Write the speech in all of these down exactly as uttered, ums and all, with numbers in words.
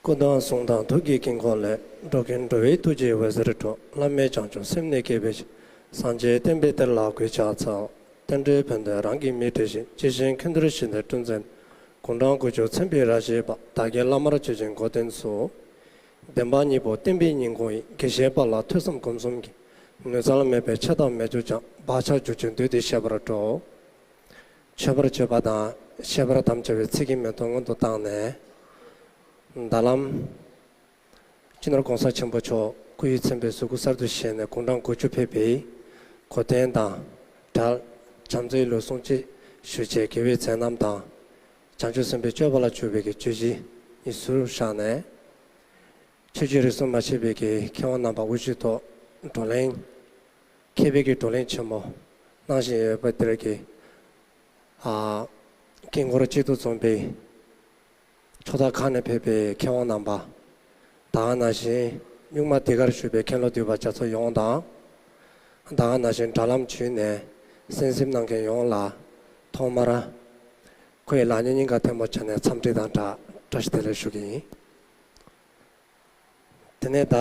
སྐུ་དང་གསུང་དང་ཐུགས་ཀྱི་དཀྱིལ་འཁོར་ལས། འགྲོ་ཀུན་འགྲོ་བའི་ཐུགས་རྗེའི་འོད་ཟེར་འཕྲོ། བླ་མེད་བྱང་ཆུབ་སེམས་ནི་བསྐྱེད་པའི་ཕྱིར། སངས་རྒྱས་བསྟན་པའི་གཏེར་ལ་གུས་ཕྱག་འཚལ། རྟེན་འབྲེལ་ཕན་བདེ་རང་གི་མིག་འཕྲུལ་བཞིན། ཇི་བཞིན་ཁེངས་དྲེགས་ཞི་བདེའི་སྤྲུལ་མཛད། དགུང་གྲངས་དགུ་བཅུ་མཚན་དཔེའི་རབ་བཞད་པ། བདག་གི་བླ་མར་ཆོས་ཀྱི་འགོ་བསྟན་སོགས། བདེན་པ་གཉིས་པོ་བསྟན་པའི་སྙིང་ཁོང་ཡིན། དགེ་བཤེས་པ་ལགས་ཐོས་བསམ་སྒོམ་གསུམ་གྱི། ནུས་རྩལ་མེད་པའི་ཆེ་ཐབས་མེད་ཚུལ་ཀྱང་། བག་ཆགས་འཇུག་ཆེན་བདུད་དེ་ཤེས་པར་སྤྲོ། མཆོད་པར་བརྗོད་པ་དང་བཤད་པར་དམ་བཅའ་བའི་ཚིག་གི་མེ་ཏོག་སྔོན་དུ་བཏང་ནས། ད་ལམ། སྤྱི་ནོར་༸གོང་ས་ཆེན་པོ་མཆོག་སྐུ་ཡི་མཚན་དཔེ་གཟུགས་སྐུ་གསར་དུ་བཞེངས་ནས་དགུང་གྲངས་དགུ་བཅུ་ཕེབས་པའི་གོ་སྟོན་དང་སྦྲགས། བྱམས་བརྩེའི་ལུས་ཟུངས་ཅིག་ཞུ་ཆེད་དགེ་བའི་མཛད་རྣམ་དང་། བྱང་ཆུབ་སེམས་དཔའི་སྤྱོད་པ་ལ་འཇུག་པའི་གི་བརྗོད་གཞི་གཉིས་ཟུར་བཞག་ནས། ཆོས་བརྒྱུད་རིས་སུ་མ་ཆད་པའི་གི་མཁས་དབང་རྣམ་པ་དབུ་བཞུགས་ཐོག་བགྲོ་གླེང་། མཁས་པའི་གི་བགྲོ་གླེང་ཆེན་མོ་གནང་བཞིན་ཡོད་པ་དེར་གི། ཨ། དཀྱིལ་འཁོར་གཅིག་ཏུ་འཛོམས་པའི་ཕྱོགས་མཐའ་ཁག་ནས་ཕེབས་པའི་མཁས་དབང་རྣམ་པ། ད་ག་ནང་བཞིན་སྨྱུག་མ་འདི་གར་བཞུགས་པའི་མཁན་སློབ་འདུས་པ་རྒྱ་མཚོ་ཡོངས་དང་། ད་ག་ནང་བཞིན་དྲ་ལམ་བརྒྱུད་ནས་གསན་གཟིགས་གནང་མཁན་ཡོངས་ལ་ཐོག་མར་ཁོ་ཡི་ལག་གཉིས་སྙིང་ག་ཐལ་མོ་སྦྱར་ནས་འཚམས་འདྲི་དང་སྦྲགས་བཀྲ་ཤིས་བདེ་ལེགས་ཞུ་གི་ཡིན། དེ་ནས་ད་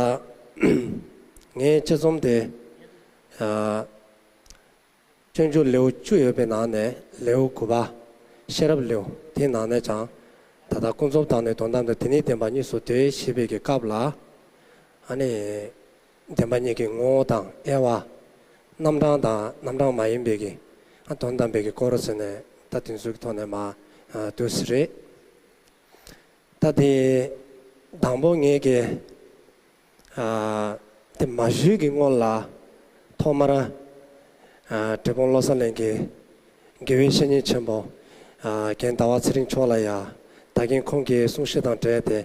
ངའི་དཔྱད་རྩོམ་དེ། ཨ། སྤྱོད་འཇུག་ལེའུ་བཅུ་ཡོད་པའི་ནང་ནས་ལེའུ་དགུ་པ། ཤེས་རབ་ལེའུ་དེའི་ནང་ནས་ཀྱང་། ད་ལྟ་ཀུན་རྫོབ་དང་ནི་དོན་དམ་དང་། དེ་ནི་བདེན་པ་གཉིས་སུ་འདོད་ཞེས་པའི་གི་སྐབས་ལ། ཨ་ནི། བདེན་པ་གཉིས་ཀྱི་ངོ་བོ་དང་དབྱེ་བ། རྣམ་གྲངས་དང་རྣམ་གྲངས་མ་ཡིན་པའི་གི། ཨ། དོན་དམ་པའི་གི་སྐོར་ཟེར་ནས་ད་དེ་ཚོའི་ཐོག་ནས་མར། ཨ། བསྡུས་ཟིན་རེད། ད་དེ་དང་པོ་ངས་ཀྱི། ཨ། དེ་མ་ཞུས་ཀྱི་སྔོན་ལ་ཐོག་མར། ཨ། འབྲས་སྤུངས་བློ་གསལ་གླིང་གི་དགེ་བའི་བཤེས་གཉེན་ཆེན་པོ། ཨ། རྒན་ཟླ་བ་ཚེ་རིང་མཆོག་ལ་ཡ། ད་གིན་ཁོང་གི་གསུང་བཤད་དང་འབྲེལ་ཏེ་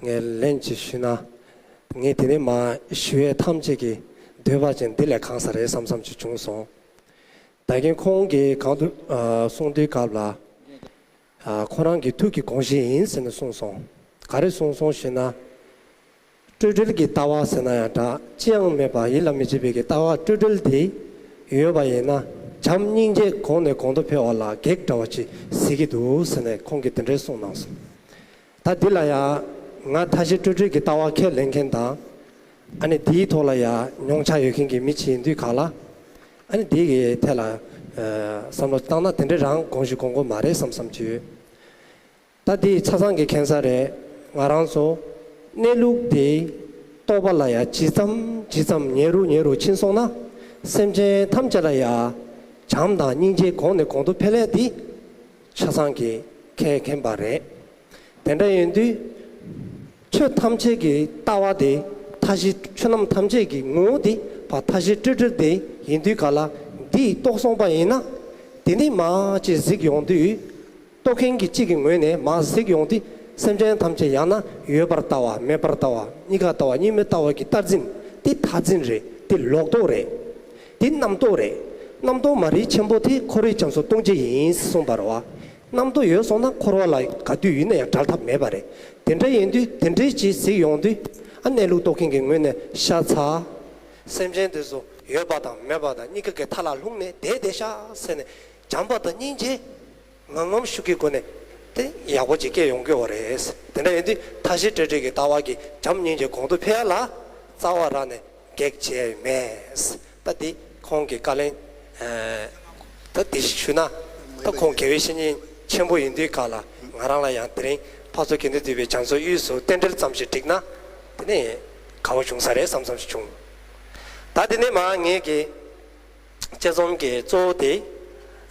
ངས་ལན་ཅིག་ཞུས་ན། ངས་དེ་ནས་མར་ཞུ་ཡས་ཐམས་ཅད་ཀྱི་འདོད་པ་ཅན་འདི་ལས་གང་ས་རེད་བསམ་བསམ་ཅིག་བྱུང་སོང་། ད་གིན་ཁོང་གིས་གང་དུ། ཨ། གསུང་དུས་སྐབས་ལ། ཨ། ཁོ་རང་གི་ཐུགས་ཀྱི་དགོངས་གཞི་ཡིན་ཟེར་ནས་གསུངས་སོང་། ག་རེ་གསུངས་སོང་ཞེ་ན། སྤྲོས་བྲལ་གྱི་ལྟ་བ་ཟེར་ན་ཡང་འདྲ། ཅི་ཡང་མེད་པ་ཡིད་ལ་མི་བྱེད་པའི་གི་ལྟ་བ་སྤྲོས་བྲལ་དེ་ཡོད་པ་ཡིན་ན། བྱམས་སྙིང་རྗེ་གོང་ནས་གོང་དུ་འཕེལ་བ་ལ་གེགས་འདྲ་བ་ཅིག་གཟིགས་ཀྱི་འདུག་ཟེར་ནས་ཁོང་གིས་དེ་འདྲའི་གསུངས་གནང་སོང་། ད་འདི་ལ་ཡང་ང་མཐའ་བཞི་སྤྲོས་བྲལ་གྱི་ལྟ་བ་ཁས་ལེན་མཁན་དང་། ཨ་ནི་འདིའི་ཐོག་ལ་ཡང་མྱོང་ཆ་ཡོད་མཁན་གྱི་མི་ཅིག་ཡིན་དུས་ག་ལ། ཨ་ནི་འདི་གི་ཐད་ལ། ཨ། བསམ་བློ་བཏང་ན་དེ་འདྲའི་རང་དགོངས་གཞི་དགོངས་དགོས་མ་རེད་བསམ་བསམ་ཅིག་ཡོད། ད་འདི་ཆ་ཚང་གི་མཁྱེན་གསལ་རེད། ང་རང་ཚོ་གནས་ལུགས་དེ་རྟོགས་པ་ལ་ཡང་ཇི་ཙམ་ཇི་ཙམ་ཉེ་རུ་ཉེ་རུ་ཕྱིན་སོང་ན། སེམས་ཅན་ཐམས་ཅད་ལ་ཡང་བྱམས་དང་སྙིང་རྗེ་གོང་ནས་གོང་དུ་འཕེལ་ཡས་དེ་ཆ་ཚང་གི་ཁས་ལེན་པ་རེད། དེ་འདྲ་ཡིན་དུས། ཆོས་ཐམས་ཅད་ཀྱི་ལྟ་བ་དེ། མཐའ་བཞི་ཆོས་རྣམས་ཐམས་ཅད་ཀྱི་ངོ་བོ་དེ་ཕར་མཐའ་བཞི་སྤྲོས་བྲལ་དེ་ཡིན་དུས་ག་ལ། འདི་རྟོགས་སོང་པ་ཡིན་ན། དེ་ནི་མར་ཅིག་གཟིགས་ཡོང་དུས། རྟོགས་མཁན་གྱི་གཅིག་གི་ངོས་ནས་མར་གཟིགས་ཡོང་དུས། སེམས་ཅན་ཐམས་ཅད་ཡང་ན་ཡོད་པར་ལྟ་བ། མེད་པར་ལྟ་བ། གཉིས་ཀ་ལྟ་བ། གཉིས་མེད་ལྟ་བ་གི་བསྟར་འཛིན་དེ་མཐའ་འཛིན་རེད། དེ་ལོག་རྟོག་རེད། དེ་རྣམ་རྟོག་རེད། རྣམ་རྟོག་མ་རིག་ཆེན་པོ་དེ་འཁོར་བའི་རྒྱ་མཚོ་ལྟུང་བྱེད་ཡིན་གསུངས་པ་རེད་བ། རྣམ་རྟོག་ཡོད་སོང་ན་འཁོར་བ་ལ་ག་དུས་ཡིན་ན་ཡང་བྲལ་ཐབས་མེད་པ་རེད། དེ་འདྲ་ཡིན་དུས་དེ་འདྲའི་ཅིག་གཟིགས་ཡོང་དུས། ཨ། གནས་ལུགས་རྟོགས་མཁན་གྱི་ངོས་ནས་ཤ་ཚ། སེམས་ཅན་དེ་ཚོ་ཡོད་པ་དང་མེད་པ་དང་གཉིས་ཀ་གི་མཐའ་ལ་ལྷུང་ནས་བསྡད་བསྡད་ཤག་ཟེར་ནས་བྱམས་པ་དང་སྙིང་རྗེ། ངམ་ངམ་ཤུགས་ཀྱི་སྒོ་ནས་དེ་ཡག་པོ་ཅིག་སྐྱེ་ཡོང་གི་ཡོད་རེད། དེ་འདྲ་ཡིན་དུས་མཐའ་བཞི་སྤྲོས་བྲལ་གྱི་ལྟ་བ་གི་བྱམས་སྙིང་རྗེ་གོང་དུ་འཕེལ་ཡ་ལ་རྩ་བ་རང་ནས་གེགས་བྱས་མེད། ད་འདི་ཁོང་གི་བཀའ་ལན། ཨ། ད་འདི་ཞུ་ན། ད་ཁོང་དགེ་བའི་བཤེས་གཉེན་ཆེན་པོ་ཡིན་དུས་ག་ལ། ང་རང་ལ་ཡང་དེ་རིང་ཕར་ཚུར་དགེ་འདུན་འདུས་པའི་རྒྱ་མཚོ་དབུས་སུ་རྟེན་འབྲེལ་ཙམ་ཞིག་བསྒྲིགས་ན། དེ་ནས་དགའ་བོ་བྱུང་ས་རེད་བསམ་བསམ་ཞིག་བྱུང་། ད་དེ་ནས་མར་ངས་ཀྱི་དཔྱད་རྩོམ་གྱི་གཙོ་བོ་དེ།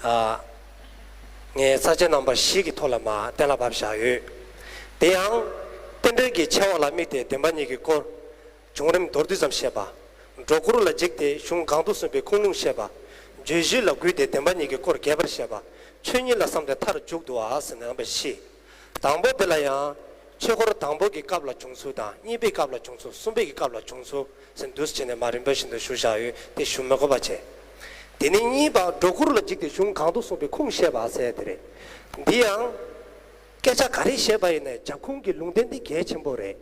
ཨ། ངས་ས་བཅད་རྣམ་པ་བཞི་གི་ཐོག་ལ་མར་གཏན་ལ་ཕབ་བཞག་ཡོད། དེ་ཡང་། རྟེན་འབྲེལ་གྱི་ཆེ་བ་ལ་དམིགས་ཏེ་བདེན་པ་གཉིས་ཀྱི་སྐོར། བྱུང་རིམ་མདོར་བསྡུས་ཙམ་བཤད་པ། སྒྲོ་སྐུར་ལ་འཇིགས་ཏེ་གཞུང་གང་དུ་གསུངས་པའི་ཁུངས་ལུང་བཤད་པ། བརྗོད་གཞི་ལ་གུས་ཏེ་བདེན་པ་གཉིས་ཀྱི་སྐོར་རྒྱས་པར་བཤད་པ། ཆོས་ཉིད་ལ་བསམས་ཏེ་མཐར་མཇུག་བསྡུ་བ་ཟེར་ནས་རྣམ་པ་བཞི། དང་པོ་དེ་ལ་ཡང་། ཆོས་འཁོར་དང་པོ་གི་སྐབས་ལ་བྱུང་ཚུལ་དང་། གཉིས་པའི་སྐབས་ལ་བྱུང་ཚུལ། གསུམ་པའི་གི་སྐབས་ལ་བྱུང་ཚུལ་ཟེར་འདུག་སེ་བྱས་ནས་མར་རིམ་པ་བཞིན་དུ་ཞུ་བཞག་ཡོད། དེ་ཞུ་མི་དགོས་པ་བྱས། དེ་ནས་གཉིས་པ་སྒྲོ་སྐུར་ལ་འཇིགས་ཏེ་གཞུང་གང་དུ་གསུངས་པའི་ཁུངས་བཤད་པ་ཟེར་དེ་རེད། འདི་ཡང་། སྐད་ཆ་ག་རེ་བཤད་པ་ཡིན་ནའི་རྒྱབ་ཁུངས་ཀྱི་ལུང་བསྟན་དེ་གལ་ཆེན་པོ་རེད།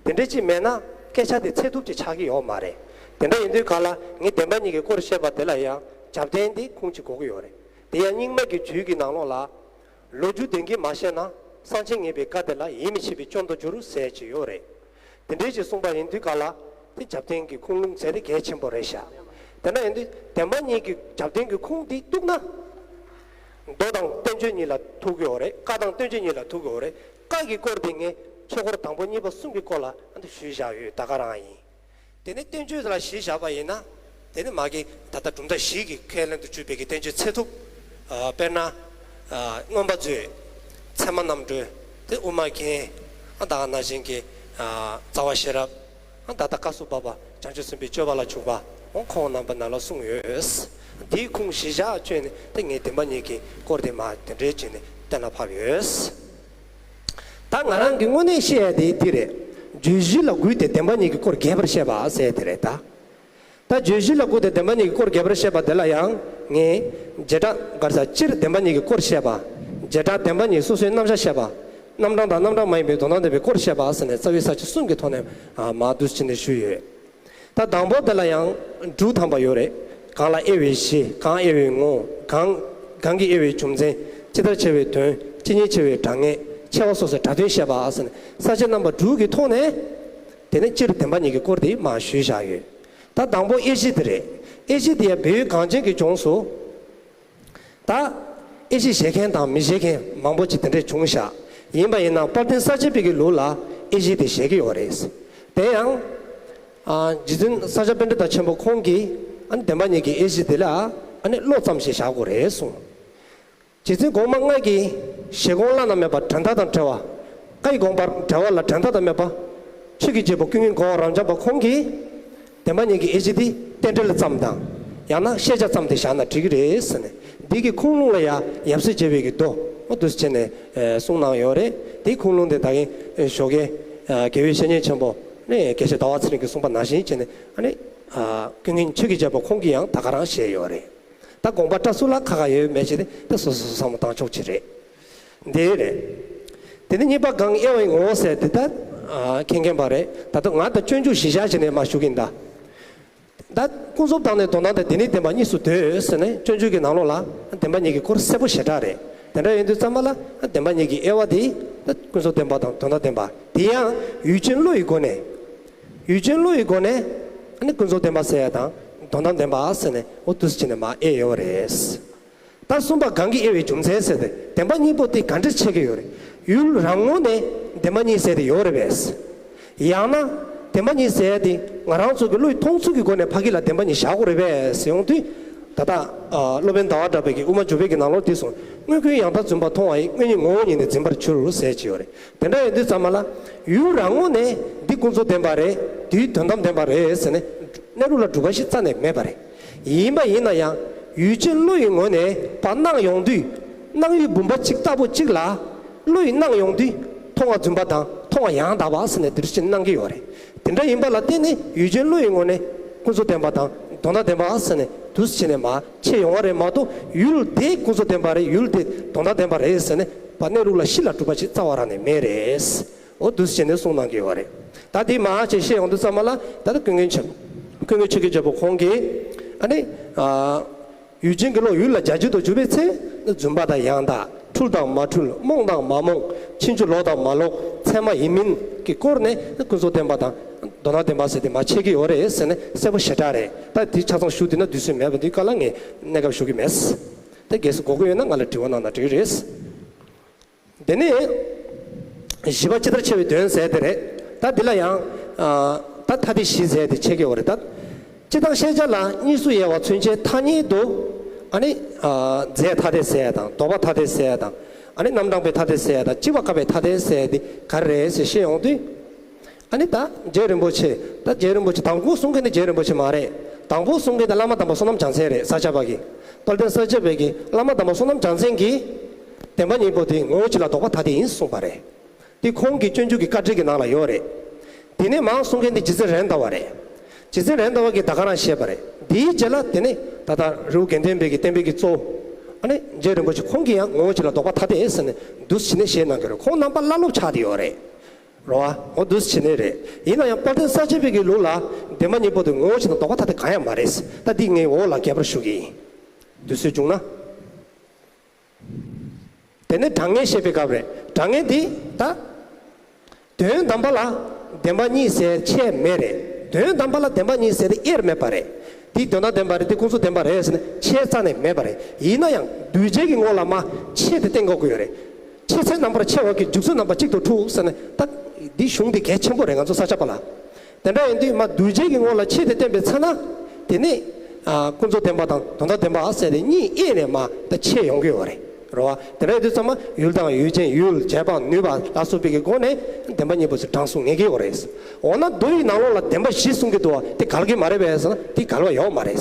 དེ་འདྲ་ཅིག་མེད་ན་སྐད་ཆ་དེ་ཚད་ཐུབ་ཅིག་ཆགས་ཀྱི་ཡོད་མ་རེད། དེ་འདྲ་ཡིན་དུས་ག་ལ་ངས་བདེན་པ་གཉིས་ཀྱི་སྐོར་བཤད་པ་དེ་ལ་ཡང་རྒྱབ་རྟེན་དེ་ཁུངས་གཅིག་དགོས་ཀྱི་ཡོད་རེད། དེ་ཡང་རྙིང་མ་གི་རྒྱུད་ཀྱི་ནང་ལོགས་ལ། ལོ་རྒྱུས་བདེན་གྱི་མ་བཤད་ན། གསང་ཆེན་ངེས་པའི་བཀའ་དེ་ལ་ཡིད་མི་ཆེས་པའི་སྐྱོན་དུ་འགྱུར་ཟེར་གྱི་ཡོད་རེད། དེ་འདྲའི་ཅིག་གསུངས་པ་ཡིན་དུས་ག་ལ་དེ་རྒྱབ་རྟེན་གྱི་ཁུངས་ལུང་ཟེར་དེ་གལ་ཆེན་པོ་རེད་ཤག་དེ་འདྲ་ཡིན་དུས་བདེན་པ་གཉིས་ཀྱི་རྒྱབ་རྟེན་གྱི་ཁུངས་དེ་གཏུགས་ན། མདོ་དང་བསྟན་བཅོས་གཉིས་ལ་ཐུག་གི་ཡོད་རེད། བཀའ་དང་བསྟན་བཅོས་གཉིས་ལ་ཐུག་གི་ཡོད་རེད། བཀའ་གི་སྐོར་དེ་ངས་ཆོས་འཁོར་དང་པོ་གཉིས་པ་གསུམ་གྱི་སྐོར་ལ་ཨ་འདི་ཞུས་བཞག་ཡོད། ད་ག་རང་ཡིན། དེ་ནས་བསྟན་བཅོས་ལ་གཞི་བཞག་པ་ཡིན་ན། དེ་ནི་མ་གི་ད་ལྟ་གྲུབ་མཐའ་བཞི་གི་ཁས་ལེན་དུ་གྱུར་པའི་གི་བསྟན་བཅོས་ཚད་ཐུབ། ཨ་དཔེར་ན། ཨ་མངོན་པ་མཛོད། ཚད་མ་རྣམ་གྲོལ། དེ་དབུ་མ་རྒྱན། ཨ་ད་ག་ནང་བཞིན་གྱི་ཨ་རྩ་བ་ཤེས་རབ། ཨ་ད་ལྟ་བཀའ་སྲུང་པ་པ་བྱང་ཆུབ་སེམས་དཔའི་སྤྱོད་པ་ལ་འཇུག་པ། འོ་ཁོང་རྣམ་པ་ནང་ལ་གསུངས་ཡོད། དེའི་ཁུངས་གཞི་བཞག་བཅོས་ནས་དེ་ངས་བདེན་པ་གཉིས་ཀྱི་སྐོར་དེ་མ་དེ་འདྲའི་བྱས་ནས་གཏན་ལ་ཕབ་ཡོད། ད་ང་རང་གི་དངོས་གནས་བཤད་ཡ་དེ་འདི་རེད། བརྗོད་གཞི་ལ་བསྒུགས་ཏེ་བདེན་པ་གཉིས་ཀྱི་སྐོར་རྒྱས་པར་བཤད་པ་ཟེར་དེ་རེད་ད། ད་བརྗོད་གཞི་ལ་བསྒུགས་ཏེ་བདེན་པ་གཉིས་ཀྱི་སྐོར་རྒྱས་པར་བཤད་པ་དེ་ལ་ཡང་ངས་བྱེ་བྲག་ག་རེ་ཟ། སྤྱིར་བདེན་པ་གཉིས་ཀྱི་སྐོར་བཤད་པ། བྱེ་བྲག་བདེན་པ་གཉིས་སོ་སོའི་རྣམ་གཞག་བཤད་པ། རྣམ་གྲངས་དང་རྣམ་གྲངས་མ་ཡིན་པའི་དོན་དམ་བདེན་པའི་སྐོར་བཤད་པ་ཟེར་ནས་རྩ་བའི་ས་བཅད་གསུམ་གྱི་ཐོག་ནས་ཨ་མར་འདུག་སེ་བྱས་ནས་ཞུས་ཡོད། ད་དང་པོ་དེ་ལ་ཡང་དྲུག་ཐམ་པ་ཡོད་རེད། གང་ལ་དབྱེ་བའི་གཞི། གང་དབྱེ་བའི་ངོ་། གང་གང་གིས་དབྱེ་བའི་རྒྱུ་མཚན། ཇི་ལྟར་ཕྱེ་བའི་དོན། ཇི་སྙེད་ཕྱེ་བའི་གྲངས་ངེས། ཕྱེ་བ་སོ་སོའི་སྒྲ་དོན་བཤད་པ་ཟེར་ནས་ས་བཅད་རྣམ་པ་དྲུག་གི་ཐོག་ནས། དེ་ནས་སྤྱིར་བདེན་པ་གཉིས་ཀྱི་སྐོར་དེ་མར་ཞུས་བཞག་ཡོད། ད་དང་པོ་དབྱེ་གཞི་དེ་རེད། དབྱེ་གཞི་དེ་ཡང་བོད་ཡུལ་གངས་ཅན་གྱི་ལྗོངས་སུ། ད་དབྱེ་གཞི་བཞེས་མཁན་དང་མི་བཞེས་མཁན་མང་པོ་ཅིག་དེ་འདྲས་བྱུང་ཤག་ཡིན་པ་ཡིན་ན་དཔལ་ལྡན་ས་སྐྱ་པའི་གི་ལུགས་ལ་དབྱེ་གཞི་དེ་བཞེས་ཀྱི་ཡོད་རེད། དེ་ཡང་། ཨ་རྗེ་བཙུན་ས་སྐྱ་པཎྜི་ཏ་ཆེན་པོ་ཁོང་གིས་ཨ་ནི་བདེན་པ་གཉིས་ཀྱི་དབྱེ་གཞི་དེ་ལ་ཨ་ནི་བློ་ཙམ་ཞིག་བཞག་དགོས་རེད་གསུངས། རྗེ་བཙུན་གོང་མ་ལྔ་གིས་བཞེད་དགོངས་བླ་ན་མེད་པ་འགྲན་ཟླ་དང་བྲལ་བ། བཀའ་ཡི་དགོངས་པ་བྲལ་བ་ལ་འགྲན་ཟླ་དང་མེད་པ། ཆོས་ཀྱི་རྒྱལ་པོ་ཀུན་མཁྱེན་གོ་འཕང་རབ་འབྱམས་པ་ཁོང་གིས། བདེན་པ་གཉིས་ཀྱི་དབྱེ་གཞི་འདི་རྟེན་འབྲེལ་ཙམ་དང་། ཡང་ན་ཤེས་བྱ་ཙམ་དེ་བཞག་ན་འགྲིག་གི་རེད་ཟེར་ནས། འདི་གི་ཁུངས་ལུང་ལ་ཡང་ཡབ་སྲས་མཇལ་བའི་གི་མདོ་འོ་འདུག་སེ་བྱས་ནས་གསུངས་གནང་ཡོད་རེད། དེའི་ཁུངས་ལུང་དེ་ད་གིན་ཞོགས་ཀས་དགེ་བའི་བཤེས་གཉེན་ཆེན་པོ་ནས་དགེ་བཤེས་ཟླ་བ་ཚེ་རིང་གིས་གསུངས་པ་ནང་བཞིན་བྱས་ནས་ཨ་ནི། ཀུན་མཁྱེན་ཆོས་ཀྱི་རྒྱལ་པོ་ཁོང་གིས་ཡང་ད་ག་རང་བཤད་ཡོད་རེད། ད་དགོངས་པ་བཀྲ་གསུང་ལ་ཁ་ཁ་ཡོད་མེད་ཅེས་དེ་སོ་སོ་སོ་བསམ་བློ་བཏང་ཆོག་ཅིག་རེད། འདི་རེད། དེ་ནས་གཉིས་པ་གང་དབྱེ་བའི་ངོ་བོ་ཟེར་དེ་ད་མཁྱེན་མཁྱེན་པ་རེད། ད་ལྟ་ང་ད་སྤྱོད་འཇུག་གཞི་བཞག་བྱས་ནས་མར་ཞུ་གིན་ད། ད་ཀུན་རྫོབ་དང་ནི་དོན་དམ་དང་དེ་ནི་བདེན་པ་གཉིས་སུ་འདོད་ཟེར་ནས་སྤྱོད་འཇུག་གི་ནང་ལོགས་ལ་བདེན་པ་གཉིས་ཀྱི་སྐོར་གསལ་པོ་ཞེ་དྲག་རེད། དེ་འདྲ་ཡིན་དུས་ཙམ་པ་ལ་བདེན་པ་གཉིས་ཀྱི་དབྱེ་བ་དེ་ད་ཀུན་རྫོབ་བདེན་པ་དང་དོན་དམ་བདེན་པ་དེ་ཡང་ཡུལ་ཅན་བློ་ཡི་སྒོ་ནས། ཡུལ་ཅན་བློ་ཡི་སྒོ་ནས་ཨ་ནི་ཀུན་རྫོབ་བདེན་པ་ཟེར་ཡ་དང་དོན་དམ་བདེན་པ་ཟེར་ནས་འོ་འདུག་སེ་བྱས་ནས་མར་དབྱེ་ཡོད་རེད། ད་གསུམ་པ་གང་གིས་དབྱེ་བའི་རྒྱུ་མཚན་ཟེར་ཏེ་བདེན་པ་གཉིས་པོ་དེ་ག་འདྲ་ཕྱེ་གི་ཡོད་རེད། ཡུལ་རང་ངོས་ནས་བདེན་པ་གཉིས་ཟེར་དེ་ཡོད་རེད་པས། ཡང་ན་བདེན་པ་གཉིས་ཟེར་དེ་ང་རང་ཚོ་གི་བློའི་མཐོང་ཚུལ་གྱི་སྒོ་ནས་ཕ་གི་ལ་བདེན་པ་གཉིས་བཞག་དགོས་རེད་པས་ཟེར་ཡོང་དུས། ད་ལྟ་སློབ་དཔོན་ཟླ་བ་གྲགས་པའི་གི་དབུ་མ་འཇུག་པའི་གི་ནང་ལོགས་དེ་གསུངས། དངོས་ཀུན་ཡང་དག་བརྫུན་པར་མཐོང་བ་ཡི། དངོས་ཉིད་ངོ་བོ་ཉིད་ནི་འཛིན་པར་འགྱུར་ཟེར་གྱི་ཡོད་རེད། དེ་འདྲ་ཡིན་དུས་ཙམ་པ་ལ་ཡུལ་རང་ངོས་ནས་འདི་ཀུན་རྫོབ་བདེན་པ་རེད། འདིའི་དོན་དམ་བདེན་པ་རེད་ཟེར་ནས་གནས་ལུགས་ལ་སྒྲུབ་པ་ཞིག་རྩ་ནས་མེད་པ་རེད། ཡིན་པ་ཡིན་ན་ཡང་ཡུལ་ཅན་བློ་ཡི་ངོས་ནས་ཕར་སྣང་ཡོང་དུས་སྣང་ཡུལ་བུམ་པ་གཅིག་ལྟ་བུ་གཅིག་ལ་བློ་ཡིས་སྣང་ཡོང་དུས་མཐོང་བ་རྫུན་པ་དང་མཐོང་བ་ཡང་དག་པ་ཟེར་ནས་འདིར་ཕྱིན་སྣང་གི་ཡོད་རེད། དེ་འདྲ་ཡིན་པ་ལ་བརྟེན་ནས་ཡུལ་ཅན་བློ་ཡི་ངོས་ནས་ཀུན་རྫོབ་བདེན་པ་དང་དོན་དམ་བདེན་པ་ཟེར་ནས་འདུས་བྱས་ནས་མར་ཕྱེ་ཡོང་བ་རེད་མ་གཏོགས་ཡུལ་དེ་ཀུན་རྫོབ་བདེན་པ་རེད། ཡུལ་དེ་དོན་དམ་བདེན་པ་རེད་ཟེར་ནས་ཕར་གནས་ལུགས་ལ་གཞི་ལ་གྲུབ་པ་ཞིག་རྩ་བ་རང་ནས་མེད་རེད། འོ་འདུས་བྱས་ནས་གསུངས་གནང་གི་ཡོད་རེད། ད་དེ་མར་ཅིག་བཤད་ཡོང་དུས་ཙམ་པ་ལ་ད་ལྟ་ཀུན་མཁྱེན་ཆོས་ཀུན་མཁྱེན་ཆོས་ཀྱི་རྒྱལ་པོ་ཁོང་གིས་ཨ་ནི། ཡུལ་ཅན་གྱི་བློ་ཡུལ་ལ་བྱ་བྱེད་དུ་གྱུར་པའི་ཚེ། རྫུན་པ་དང་ཡང་དག་འཁྲུལ་དང་མ་འཁྲུལ། རྨོངས་དང་མ་རྨོངས། ཕྱིན་ཅི་ལོག་དང་མ་ལོག་ཚད་མ་ཡིན་མིན་གྱི་སྐོར་ནས་ཀུན་རྫོབ་བདེན་པ་དང་དོན་དམ་བདེན་པ་ཟེར་དེ་མར་ཕྱེ་གི་ཡོད་རེད་ཟེར་ནས་གསལ་པོ་ཞེ་དྲག་རེད། ད་དེ་ཆ་ཚང་ཞུ་དུས་ན་དུས་ཚོད་མེད་པ་འདི་ག་ལ་ངས་གནས་སྐབས་ཞུ་གི་མེད། ད་གལ་སྲིད་དགོས་ཀྱི་ཡོད་ན་ང་ལ་དྲི་བ་གནང་ན་འགྲིག་གི་རེད། དེ་ནས་བཞི་པ་ཇི་ལྟར་ཕྱེ་བའི་དོན་ཟེར་དེ་རེད། ད་འདི་ལ་ཡང་ད་ཐ་དད་བཞི་ཟེར་དེ་ཕྱེ་གི་ཡོད་རེད་ད། སྤྱིར་བཏང་ཤེས་བྱ་ལ་གཉིས་སུ་དབྱེ་བ་མཚོན་བྱའི་ཐ་སྙད་དུ། ཨ་ནི། རྫས་ཐ་དད་ཟེར་ཡ་དང་ལྡོག་པ་ཐ་དད་ཟེར་ཡ་དང་། ཨ་ནི་རྣམ་གྲངས་པའི་ཐ་དད་ཟེར་ཡ་དང་གཅིག་པ་བཀག་པའི་ཐ་དད་ཟེར་ཡ་འདི་ག་རེ་རེད་ཟེར་བཤད་ཡོང་དུས། ཨ་ནི་ད་རྗེ་རིན་པོ་ཆེ་ད་རྗེ་རིན་པོ་ཆེ་དང་པོ་གསུང་མཁན་ནི་རྗེ་རིན་པོ་ཆེ་མ་རེད། དང་པོ་གསུང་མཁན་ནི་བླ་མ་དམ་པ་བསོད་ནམས་བྱང་སེང་རེད། ས་སྐྱ་པ་གི། དཔལ་ལྡན་ས་སྐྱ་པའི་གི་བླ་མ་དམ་པ་བསོད་ནམས་བྱང་སེང་གིས། བདེན་པ་གཉིས་པོ་དེ་ངོ་བོ་གཅིག་ལ་ལྡོག་པ་ཐ་དད་ཡིན་གསུངས་པ་རེད། དེ་ཁོང་གི་སྤྱོད་འཇུག་གི་བཀའ་དྲིན་གྱི་ནང་ལ་ཡོད་རེད། དེ་ནས་མར་གསུང་མཁན་དེ་རྗེ་བཙུན་རེད་མདའ་བ་རེད། རྗེ་བཙུན་རེད་མདའ་བ་གིས་ད་ག་རང་བཤད་པ་རེད། དེའི་རྗེས་ལ་དེ་ནས་ད་ལྟ་རི་བོ་དགེ་ལྡན་པའི་གི་བསྟན་པའི་གི་གཙོ་བོ། ཨ་ནི་རྗེ་རིན་པོ་ཆེ་ཁོང་གིས་ཡང་ངོ་བོ་གཅིག་ལ་ལྡོག་པ་ཐ་དད་ཟེར་ནས་འདུས་བྱས་ནས་བཤད་གནང་གི་རེད། ཁོང་རྣམ་པ་བླ་སློབ་ཆགས་བསྡད་ཡོད་རེད། རེད་བ། འོ་འདུས་བྱས་ནས་རེད། ཡིན་ན་ཡང་དཔལ་ལྡན་ས་སྐྱ་པའི་གི་ལུགས་ལ་བདེན་པ་གཉིས་པོ་དེ་ངོ་བོ་གཅིག་ལ་ལྡོག་པ་ཐ་དད་གང་ཡང་མ་རེད། ད་འདི་ངས་འོག་ལ་རྒྱས་པར་ཞུ་གི་ཡིན། དུས་ཚོད་བྱུང་ན། དེ་ནས་གྲངས་ངེས་བཤད་པའི་སྐབས་རེད། དྲང་ངེས་འདི་ད། དོན་དམ་པ་ལ་བདེན་པ་གཉིས་ཟེར་ཆད་མེད་རེད། དོན་དམ་པ་ལ་བདེན་པ་གཉིས་ཟེར་དེ་དབྱེར་མེད་པ་རེད། འདི་དོན་དམ་བདེན་པ་རེད། འདི་ཀུན་རྫོབ་བདེན་པ་རེད་ཟེར་ནས་ཆད་རྩ་ནས་མེད་པ་རེད། ཡིན་ན་ཡང་གདུལ་བྱའི་གི་ངོ་ལ་མ་ཆད་དེ་བསྟན་དགོས་ཀྱི་ཡོད་རེད། ཆད་ཚད་རྣམ་པར་ཕྱེ་བ་གི་འཇུག་ཚུལ་རྣམ་པ་གཅིག་ཏུ་འཁྲུག་ཟེར་ནས་ད་འདི་གཞུང་འདི་གལ་ཆེན་པོ་རེད། ང་ཚོ་ས་སྐྱ་པ་ལ། དེ་འདྲ་ཡིན་དུས་མ་གདུལ་བྱའི་གི་ངོ་ལ་ཆད་དེ་བསྟན་པའི་ཚེ་ན། དེ་ནས་ཨ་ཀུན་རྫོབ་བདེན་པ་དང་དོན་དམ་བདེན་པ་ཟེར་ཏེ་གཉིས་དབྱེ་ནས་མ་ད་ཆད་ཡོང་གི་ཡོད་རེད། རེད་བ། དེ་འདྲ་ཡིན་དུས་ཚང་མ་ཡུལ་དང་ཡུལ་ཅན། ཡུལ། རྗེས་དཔག་ནུས་པ་ལ་སོགས་པའི་གི་སྒོ་ནས་བདེན་པ་གཉིས་པོ་ཟེར་གྲངས་སུ་ངེས་ཀྱི་ཡོད་རེད། འོ་ན་མདོ་ཡི་ནང་ལོགས་ལ་བདེན་པ་བཞི་གསུང་གི་འདུག་བ། དེ་འགལ་གྱི་མ་རེད་པས་ཟེར་ན་དེ་འགལ་བ་ཡོད་མ་རེད།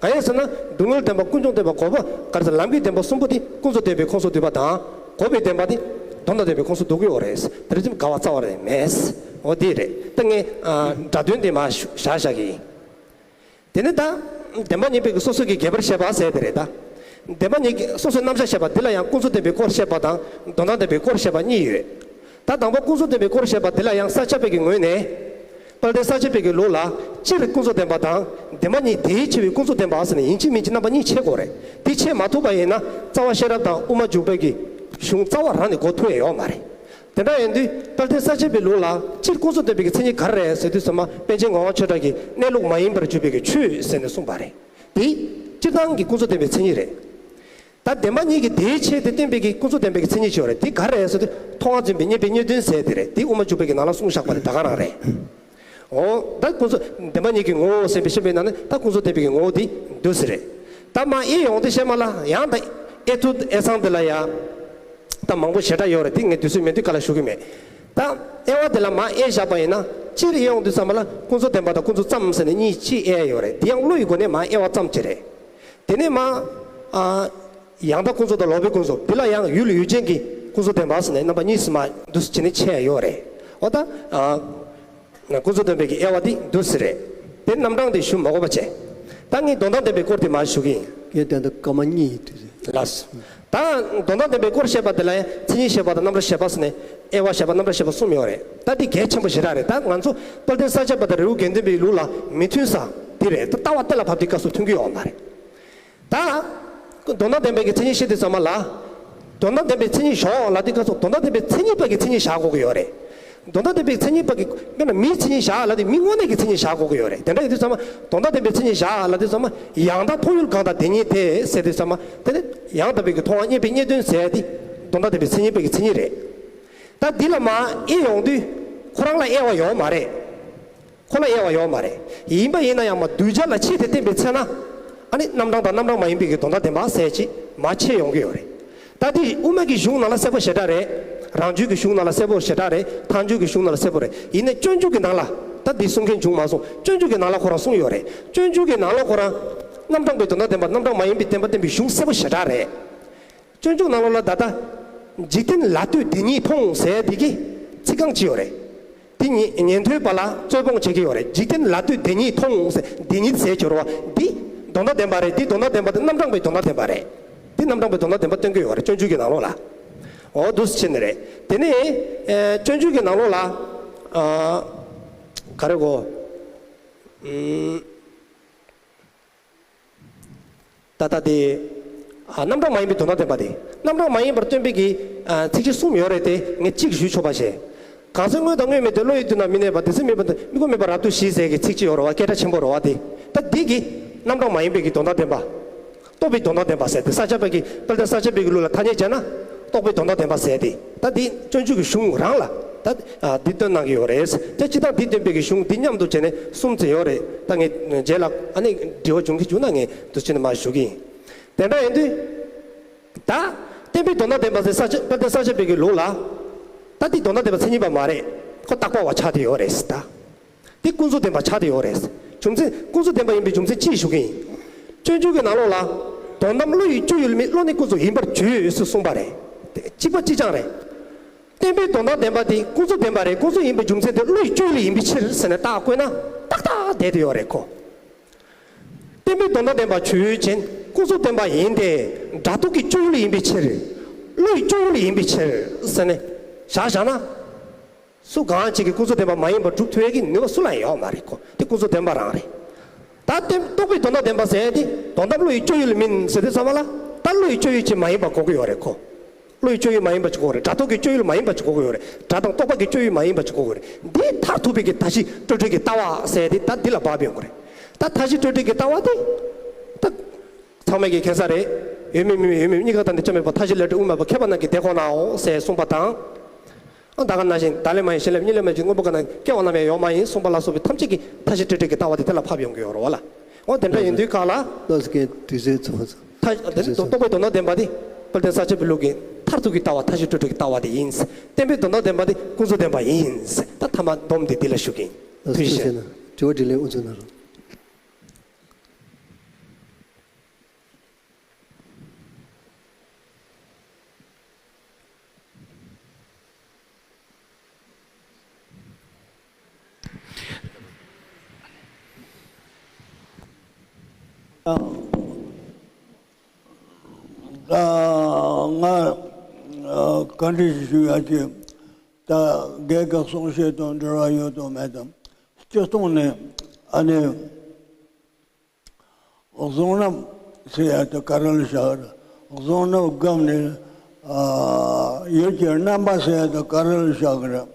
གང་ཡིན་ཟེར་ན་སྡུག་བསྔལ་བདེན་པ། ཀུན་འབྱུང་བདེན་པ། འགོག་པ། ག་རེ་ཟེར། ལམ་གྱི་བདེན་པ་གསུམ་པོ་དེ་ཀུན་རྫོབ་བདེན་པའི་ཁོངས་སུ་འདུས་པ་དང་། འགོག་པའི་བདེན་པ་དེ་དོན་དམ་བདེན་པའི་ཁོངས་སུ་འདུ་གི་ཡོད་རེད། དེ་རེད་ཙམ་འགལ་བ་རྩ་བ་རེ་མེད། འོ་དེ་རེད། ད་ངས་ཨ་སྒྲ་དོན་དེ་མར་བཞག་བཞག་གི་ཡིན། དེ་ནས་ད་བདེན་པ་གཉིས་པོའི་སོ་སོ་གི་རྒྱས་པར་བཤད་པ་ཟེར་དེ་རེད་ད། བདེན་པ་གཉིས་ཀྱི་སོ་སོའི་རྣམ་གཞག་བཤད་པ་འདི་ལ་ཡང་ཀུན་རྫོབ་བདེན་པའི་སྐོར་བཤད་པ་དང་དོན་དམ་བདེན་པའི་སྐོར་བཤད་པ་གཉིས་ཡོད། ད་དང་པོ་ཀུན་རྫོབ་བདེན་པའི་སྐོར་བཤད་པ་འདི་ལ་ཡང་ས་སྐྱ་པའི་གི་ངོས་ནས། དཔལ་ལྡན་ས་སྐྱ་པའི་གི་ལུགས་ལ་སྤྱིར་ཀུན་རྫོབ་བདེན་པ་དང་བདེན་པ་གཉིས་དེའི་ཕྱེ་བའི་ཀུན་རྫོབ་བདེན་པ་ཟེར་ནས་ཡིན་གཅིག་མིན་གཅིག་རྣམ་པ་གཉིས་ཕྱེ་དགོས་རེད། དེ་ཕྱེ་མ་ཐུབ་པ་ཡིན་ན་རྩ་བ་ཤེས་རབ་དང་དབུ་མ་འཇུག་པའི་གི་གཞུང་རྩ་བ་རང་ནས་གོ་ཐུབ་ཡ་ཡོད་མ་རེད། དེ་འདྲ་ཡིན་དུས་དཔལ་ལྡན་ས་སྐྱ་པའི་ལུགས་ལ་སྤྱིར་ཀུན་རྫོབ་བདེན་པའི་གི་མཚན་ཉིད་ག་རེ་རེད་ཟེར་དུས་ཚང་མ་པཎ་ཆེན་ངག་དབང་ཆོས་གྲགས་ཀྱིས་གནས་ལུགས་མ་ཡིན་པར་གྱུར་པའི་གི་ཆོས་ཟེར་ནས་གསུངས་པ་རེད། དེ་སྤྱིར་བཏང་གི་ཀུན་རྫོབ་བདེན་པའི་མཚན་ཉིད་རེད། ད་བདེན་པ་གཉིས་ཀྱི་དེའི་ཕྱེ་དེ་བསྟན་པའི་གི་ཀུན་རྫོབ་བདེན་པའི་གི་མཚན་ཉིད་ཅིག་ཡོད་རེད། དེ་ག་རེ་རེད་ཟེར་དུས་མཐོང་བ་འཛིན་པའི་རྙེད་པའི་རྙེད་དོན་ཟེར་དེ་རེད། དེ་དབུ་མ་འཇུག་པའི་གི་ནང་ལ་གསུངས་བཞག་པ་རེད། ད་ག་རང་རེད། འོ་ད་ཀུན་རྫོབ་བདེན་པ་གཉིས་ཀྱི་ངོ་བོ་ཟེར་བའི་ཤེས་པའི་ནང་ནས་ད་ཀུན་རྫོབ་བདེན་པའི་གི་ངོ་བོ་དེ་འདུག་སེ་རེད། ད་མ་དབྱེ་ཡོང་དུས་ཤེས་མ་ལ་ཡང་ད་དབྱེ་ཐུབ་དབྱེ་སྟངས་དེ་ལ་ཡང་ད་མང་པོ་ཞེ་དྲག་ཡོད་རེད། དེ་ངས་དུས་ཚོད་མེད་དུས་ག་ལ་ཞུ་གི་མེད། ད་དབྱེ་བ་དེ་ལ་མ་དབྱེ་བཞག་པ་ཡིན་ན་སྤྱིར་དབྱེ་ཡོང་དུས་ཙམ་པ་ལ་ཀུན་རྫོབ་བདེན་པ་དང་ཀུན་རྫོབ་ཙམ་ཟེར་ནས་གཉིས་ཕྱེ་དབྱེ་ཡོད་རེད། དེ་ཡང་བློ་ཡི་སྒོ་ནས་མ་དབྱེ་བ་ཙམ་ཅིག་རེད། དེ་ནས་མ་ཨ་ཡང་དག་ཀུན་རྫོབ་དང་ལོག་པའི་ཀུན་རྫོབ། འདི་ལ་ཡང་ཡུལ་ཡུལ་ཅན་གྱི་ཀུན་རྫོབ་བདེན་པ་ཟེར་ནས་རྣམ་པ་གཉིས་སུ་མ་འདུ་སེ་བྱས་ནས་ཕྱེ་ཡ་ཡོད་རེད། འོ་ད་ཨ་ཀུན་རྫོབ་བདེན་པའི་གི་དབྱེ་བ་འདི་འདུག་སེ་རེད། དེ་རྣམ་གྲངས་དེ་ཞུ་མ་དགོས་པ་བྱས། ད་ངས་དོན་དམ་བདེན་པའི་སྐོར་དེ་མར་ཞུ་གི་ཡིན། ཡོད། དེ་འདི་སྐར་མ་གཉིས་ཡིན་དུས། ལགས་སོ། ད་དོན་དམ་བདེན་པའི་སྐོར་བཤད་པ་དེ་ལ་ཡང་མཚན་ཉིད་བཤད་པ་དང་རྣམ་གྲངས་བཤད་པ་ཟེར་ནས་དབྱེ་བ་བཤད་པ་རྣམ་གྲངས་བཤད་པ་གསུམ་ཡོད་རེད། ད་འདི་གལ་ཆེན་པོ་ཞེ་དྲག་རེད། ད་ང་ཚོ་དཔལ་ལྡན་ས་སྐྱ་པ་དང་རི་བོ་དགེ་ལྡན་པའི་ལུགས་ལ་མི་མཐུན་ས་འདི་རེད། ད་ལྟ་བ་གཏན་ལ་ཕབ་དུས་སྐབས་སུ་མཐུན་གྱི་ཡོད་མ་རེད། ད་དོན་དམ་བདེན་པའི་གི་མཚན་ཉིད་བཤད་དུས་ཙམ་པ་ལ། དོན་དམ་བདེན་པའི་མཚན་ཉིད་ཞོག་ལབ་དུས་སྐབས་སུ་དོན་དམ་བདེན་པའི་མཚན་ཉིད་པ་གི་མཚན་ཉིད་བཞག་དགོས་ཀྱི་ཡོད་རེད། དོན་དམ་བདེན་པའི་མཚན་ཉིད་པ་གི་དཔེར་ན་མིའི་མཚན་ཉིད་བཞག་ལབ་དུས་མི་དངོས་གནས་ཀྱི་མཚན་ཉིད་བཞག་དགོས་ཀྱི་ཡོད་རེད། དེ་འདྲ་ཡིན་དུས་ཙམ་པ་དོན་དམ་བདེན་པའི་མཚན་ཉིད་བཞག་ལབ་དུས་ཙམ་པ་ཡང་དག་ཐོག་ཡུལ་གང་དག་དེ་ཉིད་དེ་ཟེར་དུས་ཙམ་པ་དེ་ནི་ཡང་དག་པའི་གི་མཐོང་བ་རྙེད་པའི་རྙེད་དོན་ཟེར་ཏེ་དོན་དམ་བདེན་པའི་མཚན་ཉིད་པ་གི་མཚན་ཉིད་རེད། ད་འདི་ལ་མ་དབྱེ་ཡོང་དུས་ཁོ་རང་ལ་དབྱེ་བ་ཡོད་མ་རེད། ཁོ་ལ་དབྱེ་བ་ཡོད་མ་རེད། ཡིན་པ་ཡིན་ན་ཡང་མ་གདུལ་བྱ་ལ་ཆེད་དུ་བསྟན་པའི་ཚེ་ན། ཨ་ནི་རྣམ་གྲངས་དང་རྣམ་གྲངས་མ་ཡིན་པའི་གི་དོན་དམ་བདེན་པ་ཟེར་ཅིག་མ་ཕྱེ་ཡོང་གི་ཡོད་རེད། ད་དེ་དབུ་མ་གི་གཞུང་ནང་ལ་གསལ་པོ་ཞེ་དྲག་རེད། རང་རྒྱུད་ཀྱི་གཞུང་ནང་ལ་གསལ་པོ་ཞེ་དྲག་རེད། མཐའ་འཇུག་གི་གཞུང་ནང་ལ་གསལ་པོ་རེད། ཡིན་ནའི་སྤྱོད་འཇུག་གི་ནང་ལ་ད་འདི་གསུང་མཁན་བྱུང་མ་སོང་། སྤྱོད་འཇུག་གི་ནང་ལ་ཁོ་རང་གསུངས་ཡོད་རེད། སྤྱོད་འཇུག་གི་ནང་ལ་ཁོ་རང་རྣམ་གྲངས་པའི་དོན་དམ་བདེན་པ་རྣམ་གྲངས་མ་ཡིན་པའི་བདེན་པ་བསྟན་པའི་གཞུང་གསལ་པོ་ཞེ་དྲག་རེད། སྤྱོད་འཇུག་ནང་ལོགས་ལ་ད་ལྟ། འཇིག་རྟེན་ལ་ལྟོས་དེ་ཉིད་མཐོང་ཟེར་དེ་གི་ཚིག་རྐང་གཅིག་ཡོད་རེད། དེ་ཉན་ཉན་ཐོས་པ་ལ་རྩོད་སྤོང་བྱེད་ཀྱི་ཡོད་རེད། འཇིག་རྟེན་ལ་ལྟོས་དེ་ཉིད་མཐོང་ཟེར་དེ་ཉིད་ཟེར་གྱི་ཡོད་རེད་བ། འདི་དོན་དམ་བདེན་པ་རེད། འདི་དོན་དམ་བདེན་པ་དེ་རྣམ་གྲངས་པའི་དོན་དམ་བདེན་པ་རེད། འདི་རྣམ་གྲངས་པའི་དོན་དམ་བདེན་པ་སྟོན་གྱི་ཡོད་རེད་སྤྱོད་འཇུག་གི་ནང་ལོགས་ལ། འོ་འདུག་སེ་བྱས་ནས་རེད། དེ་ནས་ཨེ་སྤྱོད་འཇུག་གི་ནང་ལོགས་ལ་ཨ་ག་རེ་གོ་ཨུམ། ད་ལྟ་དེ། ཨ་རྣམ་གྲངས་མ་ཡིན་པའི་དོན་དམ་བདེན་པ་དེ། རྣམ་གྲངས་མ་ཡིན་པར་སྟོན་པའི་གི་ཨ་ཚིགས་བཅད་གསུམ་ཡོད་རེད་དེ་ངས་གཅིག་ཞུས་ཆོག་པ་བྱས། གང་ཚེ་དངོས་དང་དངོས་མེད་དེ། བློ་ཡི་མདུན་ན་མི་གནས་པ། དེ་ཚེ་མེད་པ་དེ་མི་ཁོམ་མེད་པ་རབ་ཏུ་ཞི་ཟེར་གི་ཚིགས་བཅད་ཡོད་རེད་བ། སྐད་གྲགས་ཆེན་པོ་རེད་བ་དེ། ད་འདི་གི་རྣམ་གྲངས་མ་ཡིན་པའི་གི་དོན་དམ་བདེན་པ། རྟོགས་པའི་དོན་དམ་བདེན་པ་ཟེར་དེ་ས་སྐྱ་པ་གི་དཔལ་ལྡན་ས་སྐྱ་པའི་གི་ལུགས་ལ་ཐ་སྙད་བྱས་ན། རྟོགས་པའི་དོན་དམ་བདེན་པ་ཟེར་དེ། ད་འདི་སྤྱོད་འཇུག་གི་གཞུང་རང་ལ་ད་ཨ་འདི་སྟོན་གནང་གི་ཡོད་རེད། ད་སྤྱིར་བཏང་འདི་སྟོན་པའི་གི་གཞུང་འདི་མཉམ་དུ་བྱས་ནས་གསུམ་ཙམ་ཡོད་རེད། ད་ངས་རྗེས་ལ་ཨ་ནི་འབྲེལ་བ་འབྱུང་གི་བྱུང་ན་ངས་འདུག་སེ་བྱས་ནས་མར་ཞུ་གི་ཡིན། དེ་འདྲ་ཡིན་དུས། ད་བསྟན་པའི་དོན་དམ་བདེན་པ་ཟེར་ས་སྐྱ་དཔལ་ལྡན་ས་སྐྱ་པའི་གི་ལུགས་ལ། ད་འདི་དོན་དམ་བདེན་པ་མཚན་ཉིད་པ་མ་རེད། ཁོ་བཏགས་པ་བ་ཆགས་བསྡད་ཡོད་རེད་ད། འདི་ཀུན་རྫོབ་བདེན་པ་ཆགས་བསྡད་ཡོད་རེད། རྒྱུ་མཚན་ཀུན་རྫོབ་བདེན་པ་ཡིན་པའི་རྒྱུ་མཚན་ཅིག་ཞུ་གི་ཡིན། སྤྱོད་འཇུག་གི་ནང་ལོགས་ལ། དོན་དམ་བློ་ཡི་སྤྱོད་ཡུལ་མིན། བློ་ནི་ཀུན་རྫོབ་ཡིན་པར་བརྗོད་ཟེར་གསུངས་པ་རེད། དེ་གཅིག་པ་གཅིག་རྐྱང་རེད། བསྟན་པའི་དོན་དམ་བདེན་པ་དེ་ཀུན་རྫོབ་བདེན་པ་རེད། ཀུན་རྫོབ་ཡིན་པའི་རྒྱུ་མཚན་དེ་བློ་ཡི་སྤྱོད་ཡུལ་ཡིན་པའི་ཕྱིར་ཟེར་ནས་རྟགས་བཀོད་ན་ཏག་ཏག་བསྡད་དེ་ཡོད་རེད་ཁོ། བསྟན་པའི་དོན་དམ་བདེན་པ་ཆོས་ཅན། ཀུན་རྫོབ་བདེན་པ་ཡིན་ཏེ། སྒྲ་རྟོག་གི་སྤྱོད་ཡུལ་ཡིན་པའི་ཕྱིར། བློ་ཡི་སྤྱོད་ཡུལ་ཡིན་པའི་ཕྱིར་ཟེར་ནས་བཞག་བཞག་ན། སུ་གང་ཅིག་གིས་ཀུན་རྫོབ་བདེན་པ་མ་ཡིན་པར་སྒྲུབ་ཐུབ་ཡས་ཀྱི་ནུས་པ་སུ་ལ་ཡང་ཡོད་མ་རེད་ཁོ། དེ་ཀུན་རྫོབ་བདེན་པ་རང་རེད། ད་བསྟན་རྟོགས་པའི་དོན་དམ་བདེན་པ་ཟེར་ཡས་དེ་དོན་དམ་བློ་ཡི་སྤྱོད་ཡུལ་མིན་ཟེར་དུས་ཙམ་པ་ལ་ད་བློ་ཡི་སྤྱོད་ཡུལ་ཅིག་མ་ཡིན་པ་གོ་གི་ཡོད་རེད་ཁོ། བློ་ཡི་སྤྱོད་ཡུལ་མ་ཡིན་པ་ཅིག་གོ་གི་རེད། སྒྲ་རྟོག་གི་སྤྱོད་ཡུལ་མ་ཡིན་པ་ཅིག་གོ་གི་ཡོད་རེད། སྒྲ་དང་རྟོག་པ་གི་སྤྱོད་ཡུལ་མ་ཡིན་པ་ཅིག་གོ་གི་རེད། འདི་མཐར་ཐུག་པའི་གི་མཐའ་བཞི་སྤྲོས་བྲལ་གྱི་ལྟ་བ་ཟེར་ཡ་དེ་ད་འདི་ལ་བབས་ཡོང་གི་རེད། ད་མཐའ་བཞི་སྤྲོས་བྲལ་གྱི་ལྟ་བ་དེ་ད་ཚང་མས་ཀྱི་མཁྱེན་ས་རེད། ཡོད་མེད་མེད་མེད་ཡོད་མེད་གཉིས་ཀ་དང་ནི་ཅི་མེད་པ་མཐའ་བཞི་ལས་གྲོལ་དབུ་མེད་པ་མཁས་པ་རྣམས་ཀྱིས་དེ་ཁོ་ནའོ་ཟེར་གསུངས་པ་དང་། ཨ་ད་ག་ནང་བཞིན་བདག་ལས་མ་ཡིན་གཞན་ལས་མ་ཡིན་གཉིས་ལས་མ་ཡིན་གྱི་དངོས་པོ་ག་ན་སྐྱེ་བ་རྣམས་ཡང་ཡོད་མ་ཡིན་གསུངས་པ་ལ་སོགས་པའི་ཐམས་ཅད་ཀྱི་མཐའ་བཞི་སྤྲོས་བྲལ་གྱི་ལྟ་བ་དེ་དེ་ལ་ཕབ་ཡོང་གི་ཡོད་རེད་བ་ལ། འོ་དེ་འདྲ་ཡིན་དུས་ག་ལ། ལགས་སོ། དེ་དུས་ཚོད་ཚང་སོང་། མཐའ་དེ་ཚོ་རྟོག་པའི་དོན་དམ་བདེན་པ་དེ་དཔལ་ལྡན་ས་སྐྱ་པའི་ལུགས་ཀྱི་མཐར་ཐུག་གི་ལྟ་བ་མཐའ་བཞི་སྤྲོས་བྲལ་གྱི་ལྟ་བ་དེ་ཡིན། བསྟན་པའི་དོན་དམ་བདེན་པ་དེ་ཀུན་རྫོབ་བདེན་པ་ཡིན། ད་ཐ་མ་སྡོམ་དེ་འདི་ལ་ཞུ་གི་ཡིན། ཐུགས་རྗེ་ཆེ། དྲི་བ་དྲིས་ལན་དབུ་འཛུགས་གནང་རོགས། ད་ང་བཀའ་འདྲི་ཞུ་ཡ་ཅིག་ད་རྒན་གྱི་གསུང་བཤད་དང་འབྲེལ་བ་ཡོད་དམ་མེད་དམ། སྤྱིར་བཏང་ནས་ཨ་ནི། གཟུང་རྣམ་ཟེར་ཡ་དེ་ག་རེ་ལ་བཞག་རེད། གཟུང་རྣམ་སྒོམ་ནས་ཨ་ཡུལ་གྱི་རྣམ་པ་ཟེར་ཡ་དེ་ག་རེ་ལ་བཞག་གི་རེད།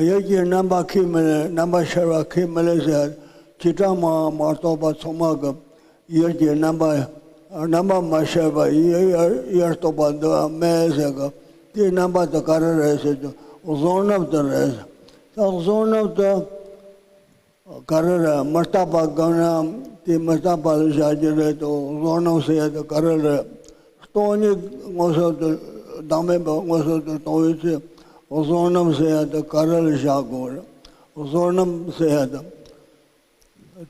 ཡུལ་གྱི་རྣམ་པ་ཁས་མི་ལེན། རྣམ་པར་ཤར་བ་ཁས་མི་ལེན་ཟེར་ཡ་བྱེ་བྲག་སྨྲ་བ་མ་རྟོགས་པ་ཚང་མ་གི་ཡུལ་གྱི་རྣམ་པ་རྣམ་པར་མ་ཤར་བ་ཡུལ་ཡུལ་ཡུལ་རྟོགས་པ་འདུག་ག་མེད་ཟེར་གི། དེའི་རྣམ་པ་དེ་ག་རེ་རེད་ཟེར་དུས་གཟུང་རྣམ་དེ་རེད། ད་གཟུང་རྣམ་དེ། ག་རེ་རེད། མི་རྟག་པ་སྒོམ་ན་དེ་མི་རྟག་པ་ལ་བཞག་རྒྱུ་རེད་དོ། གཟུང་རྣམ་ཟེར་ཡ་དེ་ག་རེ་རེད། སྟོང་ཉིད་མངོན་སུམ་དུ་བདག་མེད་པ་མངོན་སུམ་དུ་རྟོགས་པའི་ཚེ་གཟུང་རྣམ་ཟེར་ཡ་དེ་ག་རེ་ལ་བཞག་དགོས་རེད། གཟུང་རྣམ་ཟེར་ཡ་དེ་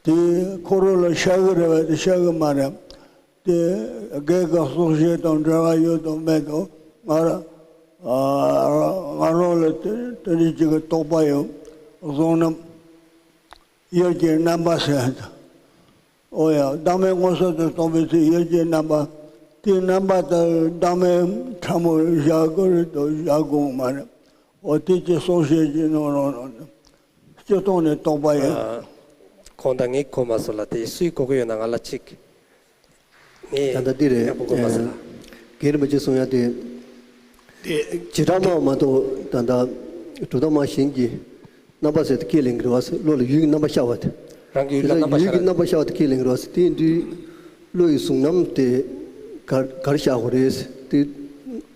དེ་ཁོ་རང་ལ་ཤར་གི་རེད་པས། དེ་ཤར་གི་མ་རེད། དེ་རྒན་གྱི་གསུང་བཤད་དང་འབྲེལ་བ་ཡོད་དམ་མེད་དམ། ང་ར་ང་རང་ལ་དེ་དེ་འདྲ་ཅིག་གི་རྟོགས་པ་ཡོད། གཟུང་རྣམ་ཡུལ་གྱི་རྣམ་པ་ཟེར་ཡ་དེ། འོ་ཡ། བདག་མེད་མངོན་སུམ་དུ་རྟོགས་པའི་ཚེ་ཡུལ་གྱི་རྣམ་པ། དེའི་རྣམ་པ་དེ་བདག་མེད་ཕྲ་མོ་བཞག་དགོས་རེད་དོ། བཞག་དགོས་མ་རེད། འོ་དེ་ཅིག་གསུང་བཤད་ཀྱི་ནང་ལོགས་ནང་སྤྱིར་བཏང་ནས་རྟོགས་པ་ཡིན། ཨ། ཁོང་དང་ངས་གོ་མ་སོང་ལ། དེ་སུས་གོ་གི་ཡོད་ན་ང་ལ་གཅིག་ངས་ད་ལྟ་འདི་རེད། ཡག་པོ་གོ་མ་སོང་ལ། རྒན་རིན་པོ་ཆེ་གསུང་ཡ་དེ། དེ་བྱེ་བྲག་སྨྲ་བ་མ་གཏོགས་ད་ལྟ་གྲུབ་མཐའ་སྨྲ་བ་གཞན་གྱིས་རྣམ་པ་ཟེར་དེ་ཁས་ལེན་གྱི་རེད་བ་ཟེར། བློ་ལ་ཡུལ་གྱི་རྣམ་པ་ཤར་བ་དེ། རང་གི་ཡུལ་ལ་རྣམ་པ་ཡུལ་གྱི་ཤར་རྣམ་པ་ཤར་བ་དེ་ཁས་ལེན་གྱི་རེད་བ་ཟེར། དེ་ཡིན་དུས་བློ་ཡི་གཟུང་རྣམ་དེ་ག་ག་རེ་བཞག་དགོས་རེད་ཟེར། དེ་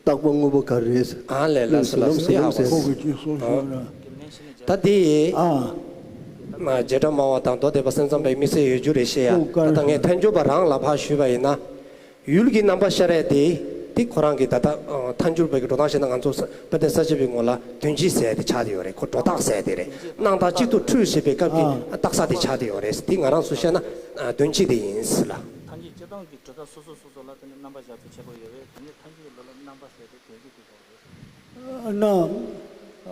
རྟག་པ་དངོས་པོ་ག་རེ་རེད་ཟེར། ཨ་ལས་ལ་བློ་ཡི་གཟུང་རྣམ་ཟེར་ཡ་ཟེར། ཁོ་གི་ཅིག་གསུང་ཤོག་ན། ད་དེ་ཨ་མ་བྱེ་བྲག་སྨྲ་བ་དང་མདོ་སྡེ་པ་སེམས་ཙམ་པའི་དམིགས་བསལ་ཡོད་རྒྱུ་རེད་བཤད་ཡ། ད་ལྟ་ངས་ཐལ་འགྱུར་བ་རང་ལ་ཕར་ཞུས་པ་ཡིན་ན། ཡུལ་གྱི་རྣམ་པ་ཤར་ཡ་དེ་དེ་ཁོ་རང་གི་ད་ལྟ་ཐལ་འགྱུར་བའི་གི་འགྲོ་སྟངས་བཤད་ན་ང་ཚོ་དཔལ་ལྡན་ས་སྐྱ་པའི་ངོ་ལ་དོན་སྤྱི་ཟེར་ཡ་དེ་ཆགས་བསྡད་ཡོད་རེད། ཁོ་སྒྲོ་བཏགས་ཟེར་ཡ་དེ་རེད། སྣང་བཏགས་གཅིག་ཏུ་འཁྲུལ་ཞེས་པའི་སྐབས་ཀྱི་རྟགས་གསལ་དེ་ཆགས་བསྡད་ཡོད་རེད། དེ་ང་རང་ཚོ་བཤད་ན་དོན་སྤྱི་དེ་ཡིན་ཟེར་ལ། ཐལ་འགྱུར་སྤྱིར་བཏང་གི་གྲུབ་མཐའ་སོ་སོ་སོ་སོ་ལ་དེ་ནི་རྣམ་པ་བཞག་ཚུལ་ཁྱད་པར་ཡོད་པས། དེ་ནི་ཐལ་འགྱུར་གྱི་ལུགས་ལ་རྣམ་པ་ཟེར་ཏེ་དོན་སྤྱི་དེ་ཆགས་རེད། རྣམ་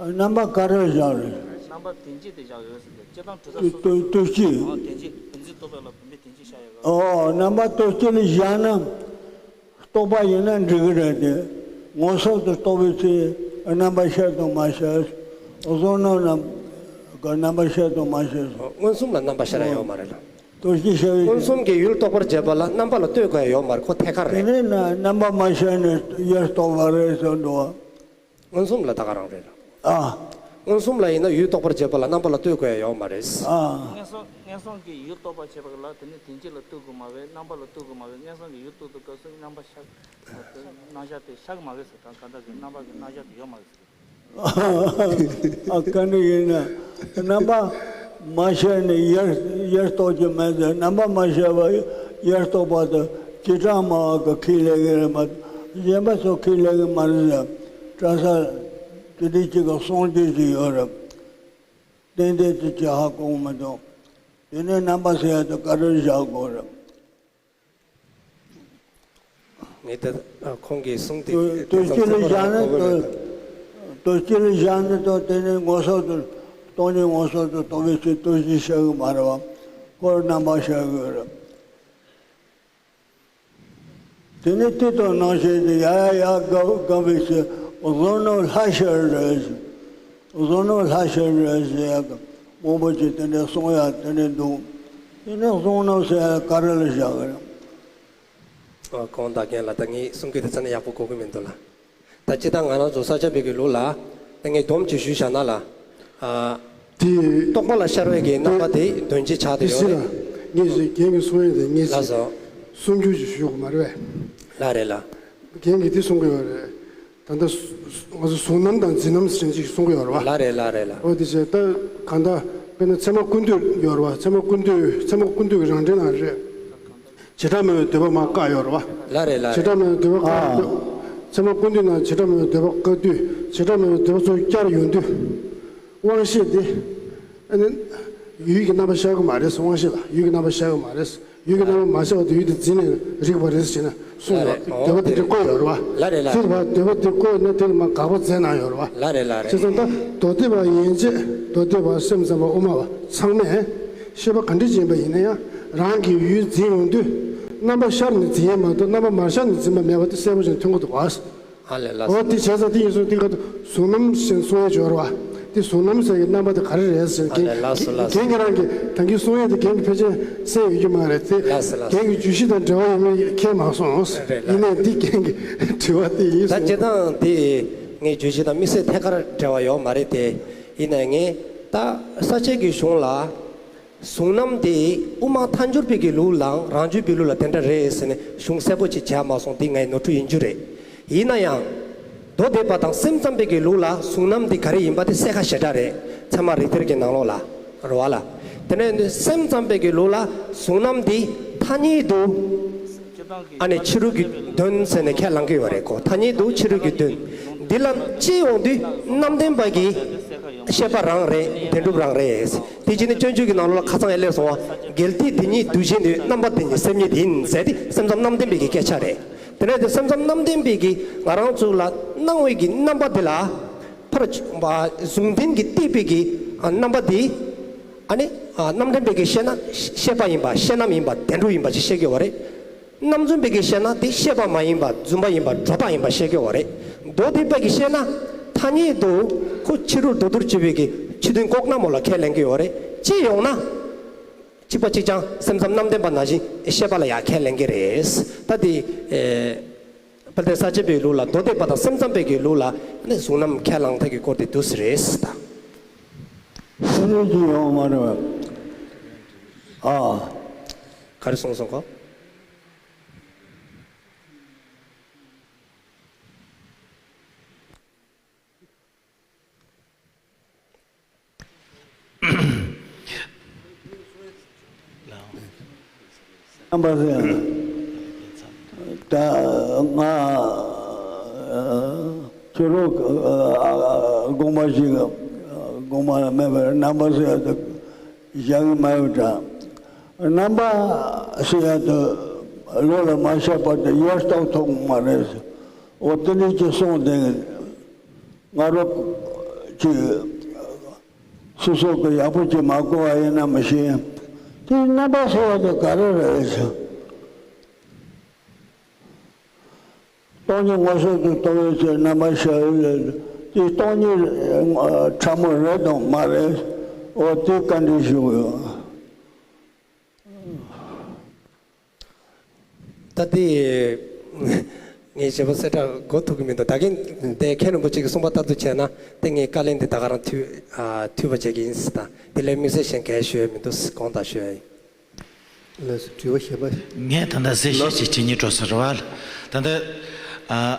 རྣམ་པ་ག་རེ་བཞག་རེད། རྣམ་པ་དོན་སྤྱི་དེ་བཞག་ཡོད་ཟེར་ཏེ། སྤྱིར་བཏང་གྲུབ་མཐའ་སོ་སོ་དོན་སྤྱི། ཨོ་དོན་སྤྱི་བདེན་འཛིན་རྟོག་པ་ལ་བུམ་པའི་དོན་སྤྱི་བཞག་ཡོད་ག་ཨོ་རྣམ་པ་དོན་སྤྱི་ལ་བཞག་ན་རྟོག་པ་ཡིན་ན་འགྲིག་གི་རེད་དེ། མངོན་སུམ་དུ་རྟོགས་པའི་ཚེ་རྣམ་པ་ཤར་དང་མ་ཤར། གཟུང་རྣམ་རྣམ་ག་རྣམ་པ་ཤར་དང་མ་ཤར། མངོན་སུམ་ལ་རྣམ་པ་ཤར་ཡ་ཡོད་མ་རེད་ལ། དོན་སྤྱི་ཤར་བའི་མངོན་སུམ་གྱི་ཡུལ་རྟོགས་པར་བྱེད་པ་ལ་རྣམ་པ་ལ་ལྟོས་དགོས་ཡ་ཡོད་མ་རེད། ཁོ་ཐད་ཀར་དེ་རེད། ནས་ན་རྣམ་པ་མ་ཤར་ནས་ཡུལ་རྟོགས་པ་རེད་ཟེར་འདུག་བ། མངོན་སུམ་ལ་ད་ག་རང་རེད་ལ། ཨ། མངོན་སུམ་ལ་ཡིན་ན་ཡུལ་རྟོགས་པར་བྱེད་པ་ལ་རྣམ་པ་ལ་ལྟོས་དགོས་ཡ་ཡོད་མ་རེད། ཨ། མངོན་སུམ་མངོན་སུམ་གྱི་ཡུལ་རྟོགས་པར་བྱེད་པ་ལ་དེ་ནི་དོན་སྤྱི་ལ་ལྟོས་དགོས་མ་རེད། རྣམ་པ་ལ་ལྟོས་དགོས་མ་རེད། མངོན་སུམ་གྱི་ཡུལ་རྟོགས་དུས་སྐབས་སུ་རྣམ་པ་ཤར། རྣམ་གཞག་དེ་ཤར་གི་མ་རེད་ཟེར། ད་གང་ལྟར་གྱི་རྣམ་པ་གི་རྣམ་གཞག་དེ་ཡོད་མ་རེད་ཟེར། ཨ་ག་འདྲ་ཡིན་ན། རྣམ་པ་མ་ཤར་ནས་ཡུལ་ཡུལ་རྟོགས་ཀྱི་མེད་ཟེར། རྣམ་པ་མ་ཤར་བ་ཡུལ་རྟོགས་པ་དང་བྱེ་བྲག་སྨྲ་བ་གི་ཁས་ལེན་གྱི་རེད་མ་གཏོགས་གཞན་པ་ཚོ་ཁས་ལེན་གྱི་མ་རེད་ཟེར། གྲྭ་ས་དེ་འདྲའི་གཅིག་གི་གསུང་རྒྱུ་ཞིག་ཡོད་རེད། ཏན་ཏན་དེ་ཅི་ཧ་གོ་མི་འདུག་དེ་ནས་རྣམ་པ་ཟེར་ཡ་དེ་ག་རེ་བཞག་དགོས་རེད། ངས་ད་ཁོང་གི་གསུང་དེ་དོན་དོན་སྤྱི་ལ་བཞག་ན་དོན་དོན་སྤྱི་ལ་བཞག་ན་དོ་དེ་ནི་མངོན་སུམ་དུ་སྟོང་ཉིད་མངོན་སུམ་དུ་རྟོགས་པའི་ཕྱིར་དོན་སྤྱི་ཤར་གི་མ་རེད་བ། ཁོར་རྣམ་པ་ཤར་གི་རེད། དེ་ནི་དེ་དང་ནང་བཞིན་དུ་ཡ་ཡ་ཡ་དགའ་དགའ་བའི་ཕྱིར་གཟུང་རྣམ་ལྷ་ཤར་རེད། གཟུང་རྣམ་ལྷ་ཤར་རེད་ཟེར་ཡ་གི་མང་པོ་ཅིག་དེ་འདྲའི་གསུང་ཡ་དེ་འདྲའི་འདུག་དེ་ནི་གཟུང་རྣམ་ཟེར་ཡ་ག་རེ་ལ་བཞག་གི་རེད། ཨ། གོང་དག་རྒན་ལགས། ད་ངས་གསུང་གི་དེ་ཚ་ནས་ཡག་པོ་གོ་གི་མི་འདུག་ལ། སྤྱིར་བཏང་ང་རང་ཚོ་ས་སྐྱ་པའི་གི་ལུགས་ལ་ངས་སྡོམ་གཅིག་ཞུས་བཞག་ན་ལ། ཨ། དེ་རྟོག་པ་ལ་ཤར་བའི་གི་རྣམ་པ་དེ་དོན་སྤྱི་ཆགས་དེ་ཡོད་རེད། ངས་རྒན་གྱི་གསུང་ཡས་དེ་ངས་ལགས་སོ། གསུང་རྒྱུ་ཞིག་ཞུ་དགོས་མ་རེད་པས། ལགས་རེད་ལགས། རྒན་གྱིས་དེ་གསུང་གི་ཡོད་རེད། ད་ལྟ་ང་ཚོ་གཟུང་རྣམ་དང་འཛིན་རྣམ་ཟེར་ཅིག་གསུང་གི་ཡོད་རེད་པ། ལགས་རེད་ལགས་རེད་ལགས། འོ་དེ་བྱས་ད་གང་ལྟར་དཔེར་ན་ཚད་མ་ཀུན་བཏུས་ཡོད་རེད་པ། ཚད་མ་ཀུན་བཏུས་ཚད་མ་ཀུན་བཏུས་ཀྱི་རང་འགྲེལ་ནང་རེད། བྱེ་བྲག་སྨྲ་བའི་འདོད་པ་མར་བཀག་ཡོད་རེད་པ། ལགས་རེད་ལགས་རེད། བྱེ་བྲག་སྨྲ་བའི་འདོད་པ་བཀག་ཡོད། ཚད་མ་ཀུན་བཏུས་ནང་བྱེ་བྲག་སྨྲ་བའི་འདོད་པ་བཀག་དུས་བྱེ་བྲག་སྨྲ་བའི་འདོད་པ་ཚོ་བསྐྱར་ཡོང་དུས། དབང་ཤེས་དེ། ཨ་ནི། ཡུལ་གྱི་རྣམ་པ་ཤར་གྱི་མ་རེད། དབང་ཤེས་ལ་ཡུལ་གྱི་རྣམ་པ་ཤར་གྱི་མ་རེད། ཡུལ་གྱི་རྣམ་པ་མ་ཤར་བ་དེ་ཡུལ་དེ་འཛིན་ནས་རིག་པ་རེད་ཟེར་ན་སུ་ལ་ལགས་རེད། འདོད་པ་དེ་འདྲ་བཀོད་ཡོད་རེད་པ། ལགས་རེད་ལགས་རེད། དེ་ལ་འདོད་པ་དེ་བཀོད་ན་དེ་ལ་མར་དགག་པ་མཛད་གནང་ཡོད་རེད་པ། ལགས་རེད་ལགས་རེད། བྱས་ཙང་ད་མདོ་སྡེ་པ་ཡན་ཆད་མདོ་སྡེ་པ་སེམས་ཙམ་པ་དབུ་མ་པ་ཚང་མས་ཤེས་པ་ག་འདྲ་ཅིག་ཡིན་པ་ཡིན་ན་ཡང་རང་གི་ཡུལ་འཛིན་ཡོང་དུས་རྣམ་པ་ཤར་ནས་འཛིན་ཡས་མ་གཏོགས་རྣམ་པ་མ་ཤར་ནས་འཛིན་པ་མེད་པ་དེ་གསལ་པོ་ཞིག་མཐོང་གི་འདུག་པ། ཨ་ལས་ལགས་སོ། འོ་དེ་བྱས་ཙང་དེ་ཡིན་སོང་དེ་ག་དུ་གཟུང་རྣམ་ཞེས་གསུང་ཡས་ཡོད་རེད་པ། དེ་གཟུང་རྣམ་ཟེར་གྱི་རྣམ་པ་དེ་ག་རེ་རེད་ཟེར། ཨ་ལས་ལགས་སོ་ལགས་སོ། རྒན་གྱི་རང་གི་ད་གིན་གསུང་ཡས་དེ་རྒན་གྱི་ཕལ་ཆེར་གསན་ཡོད་རྒྱུ་མ་རེད་དེ། ལགས་སོ་ལགས་སོ། རྒན་གྱི་བརྗོད་གཞི་དང་འབྲེལ་བ་ཡོད་མེད་མཁྱེན་མ་སོང་། རེད་རེད། ཡིན་ནའི་འདི་རྒན་གྱི་དྲི་བ་དེ་ཡིན་ད་སོང་། སྤྱིར་བཏང་དེ་ངའི་བརྗོད་གཞི་དང་དམིགས་བསལ་ཐད་ཀར་འབྲེལ་བ་ཡོད་མ་རེད་དེ། ཡིན་ནའི་ངས་ད་ས་སྐྱའི་གི་གཞུང་ལ། གཟུང་རྣམ་དེ་དབུ་མ་ཐལ་འགྱུར་བའི་གི་ལུགས་ལའང་རང་རྒྱུད་པའི་ལུགས་ལ་དེ་འདྲ་རེད་ཟེར་ནས་གཞུང་གསལ་པོ་ཅིག་བྱས་མ་སོང་། འདི་ངའི་ནོར་འཁྲུལ་ཡིན་རྒྱུ་རེད། ཡིན་ན་ཡང་མདོ་སྡེ་པ་དང་སེམས་ཙམ་པའི་གི་ལུགས་ལ་གཟུང་རྣམ་འདི་ག་རེ་ཡིན་པ་དེ་གསལ་ཁ་ཞེ་དྲག་རེད། ཚད་མ་རིགས་གཏེར་གྱི་ནང་ལོགས་ལ་རེད་པ་ལགས། དེ་ནས་སེམས་ཙམ་པའི་གི་ལུགས་ལ་གཟུང་རྣམ་འདི་ཐ་སྙད་དུ། ཨ་ནི་ཕྱི་རོལ་གྱི་དོན་ཟེར་ནས་ཁས་བླངས་ཀྱི་ཡོད་རེད་ཁོ། ཐ་སྙད་དུ་ཕྱི་རོལ་གྱི་དོན། འདི་ལ་དཔྱད་ཡོང་དུས་རྣམ་བདེན་པ་གི་བཤད་པ་རང་རེད། བདེན་གྲུབ་རང་རེད། དེ་རྗེས་ནས་སྤྱོད་འཇུག་གི་ནང་ལོགས་ལ་ཁ་སང་ཡར་སླེབས་སོང་བ། གལ་ཏེ་དེ་ཉིད་དུ་བཞིན་དུ་རྣམ་པ་དེ་ཉིད་སེམས་ཉིད་ཡིན་ཟེར་ཏེ་སེམས་ཙམ་རྣམ་བདེན་པའི་གི་སྐད་ཆ་རེད། དེ་ནས་དེ་སེམས་ཙམ་རྣམ་བདེན་པའི་གི་ང་རང་ཚོ་ལ་སྣང་བའི་གི་རྣམ་པ་དེ་ལ་ཕར་གཟུང་ལྡན་གྱི་གཏད་པའི་གི་རྣམ་པ་དེ། ཨ་ནི། རྣམ་བདེན་པའི་གི་བཤད་ན་ཤེས་པ་ཡིན་པ་ཤེས་རྣམ་ཡིན་པ་བདེན་གྲུབ་ཡིན་པ་ཅིག་བཤད་ཀྱི་ཡོད་རེད། རྣམ་རྫུན་པའི་གི་བཤད་ན་དེ་ཤེས་པ་མ་ཡིན་པ་རྫུན་པ་ཡིན་པ་སྒྲོ་བཏགས་ཡིན་པ་བཤད་ཀྱི་ཡོད་རེད། མདོ་སྡེ་པའི་གི་བཤད་ན་ཐ་སྙད་དུ་ཁོ་ཕྱི་རོལ་མདོར་བསྡུས་པའི་གི་ཕྱི་དོན་ལྐོག་ན་མོ་ལ་ཁས་ལེན་གྱི་ཡོད་རེད། དཔྱད་ཡོང་ན། གཅིག་པ་གཅིག་རྐྱང་སེམས་ཙམ་རྣམ་བདེན་པ་ནང་བཞིན་ཤེས་པ་ལ་ཡང་ཁས་ལེན་གྱི་རེད། ད་དེ། དཔལ་ལྡན་ས་སྐྱ་པའི་ལུགས་ལ་མདོ་སྡེ་པ་དང་སེམས་ཙམ་པའི་གི་ལུགས་ལ་ནི་གཟུང་རྣམ་ཁས་བླངས་ཐབས་ཀྱི་སྐོར་དེ་འདུག་སེ་རེད་ད། ཤེས་རིག་ཅིག་ཡོང་མ་རེད་པ། ཨ། ག་རེ་གསུངས་སོང་གོ། རྣམ་པ་ཟེར། ད་ང་ཁྱོད་རང་དགོངས་པ་ཞིག་དགོངས་པ་ལ་མེད་པར་རྣམ་པ་ཟེར་ཡ་དེ་བཞག་གི་མ་ཡོད་དྲ། རྣམ་པ་ཟེར་ཡ་དེ་བློ་ལ་མ་ཤར་བར་དུ་ཡར་ལྟ་ཐུབ་མ་རེད། འོ་དེ་འདྲ་ཅིག་གསུངས་བསྡད། ང་རང་གིས་སོ་སོ་གིས་ཡག་པོ་ཅིག་མ་གོ་བ་ཡིན་ན་མི་ཤེས། དེ་རྣམ་པ་ཟེར་བ་དེ་ག་རེ་རེད་ཟེར། སྟོང་ཉིད་མངོན་སུམ་དུ་རྟོགས་པའི་ཚེ་རྣམ་པར་ཤར་བའི་ལས་དེ་སྟོང་ཉིད་ཕྲ་མོ་རེད་དང་མ་རེད། འོ་དེ་བཀའ་འདྲི་ཞུ་གི་ཡོད། ད་དེ། ངས་ཞེ་པོ་གསལ་བསྒྲགས་འགོ་ཐུབ་ཀྱི་མི་འདུག་ད་གིན་དེ་མཁན་རིན་པོ་ཆེ་གིས་གསུངས་པ་ལྟར་དུ་བྱས་ན་དེ་ངས་བཀའ་ལན་དེ་ད་ག་རང་མཐུད་ཨ་མཐུད་པ་བྱེད་ཀྱི་ཡིན་ཟེར། ད་དེ་ལས་དམིགས་བསལ་གཞན་གང་ཞུ་ཡ་མི་འདུག་དགོངས་དག་ཞུ་ཡ་ཡིན། ལགས་སོ། དྲི་བ་གཞན་པ། ངས་ད་ལྟ་གསལ་བཤད་ཅིག་བྱེད་སྙིང་འདོད་ས་རེད་པ། ད་ལྟ་ཨ།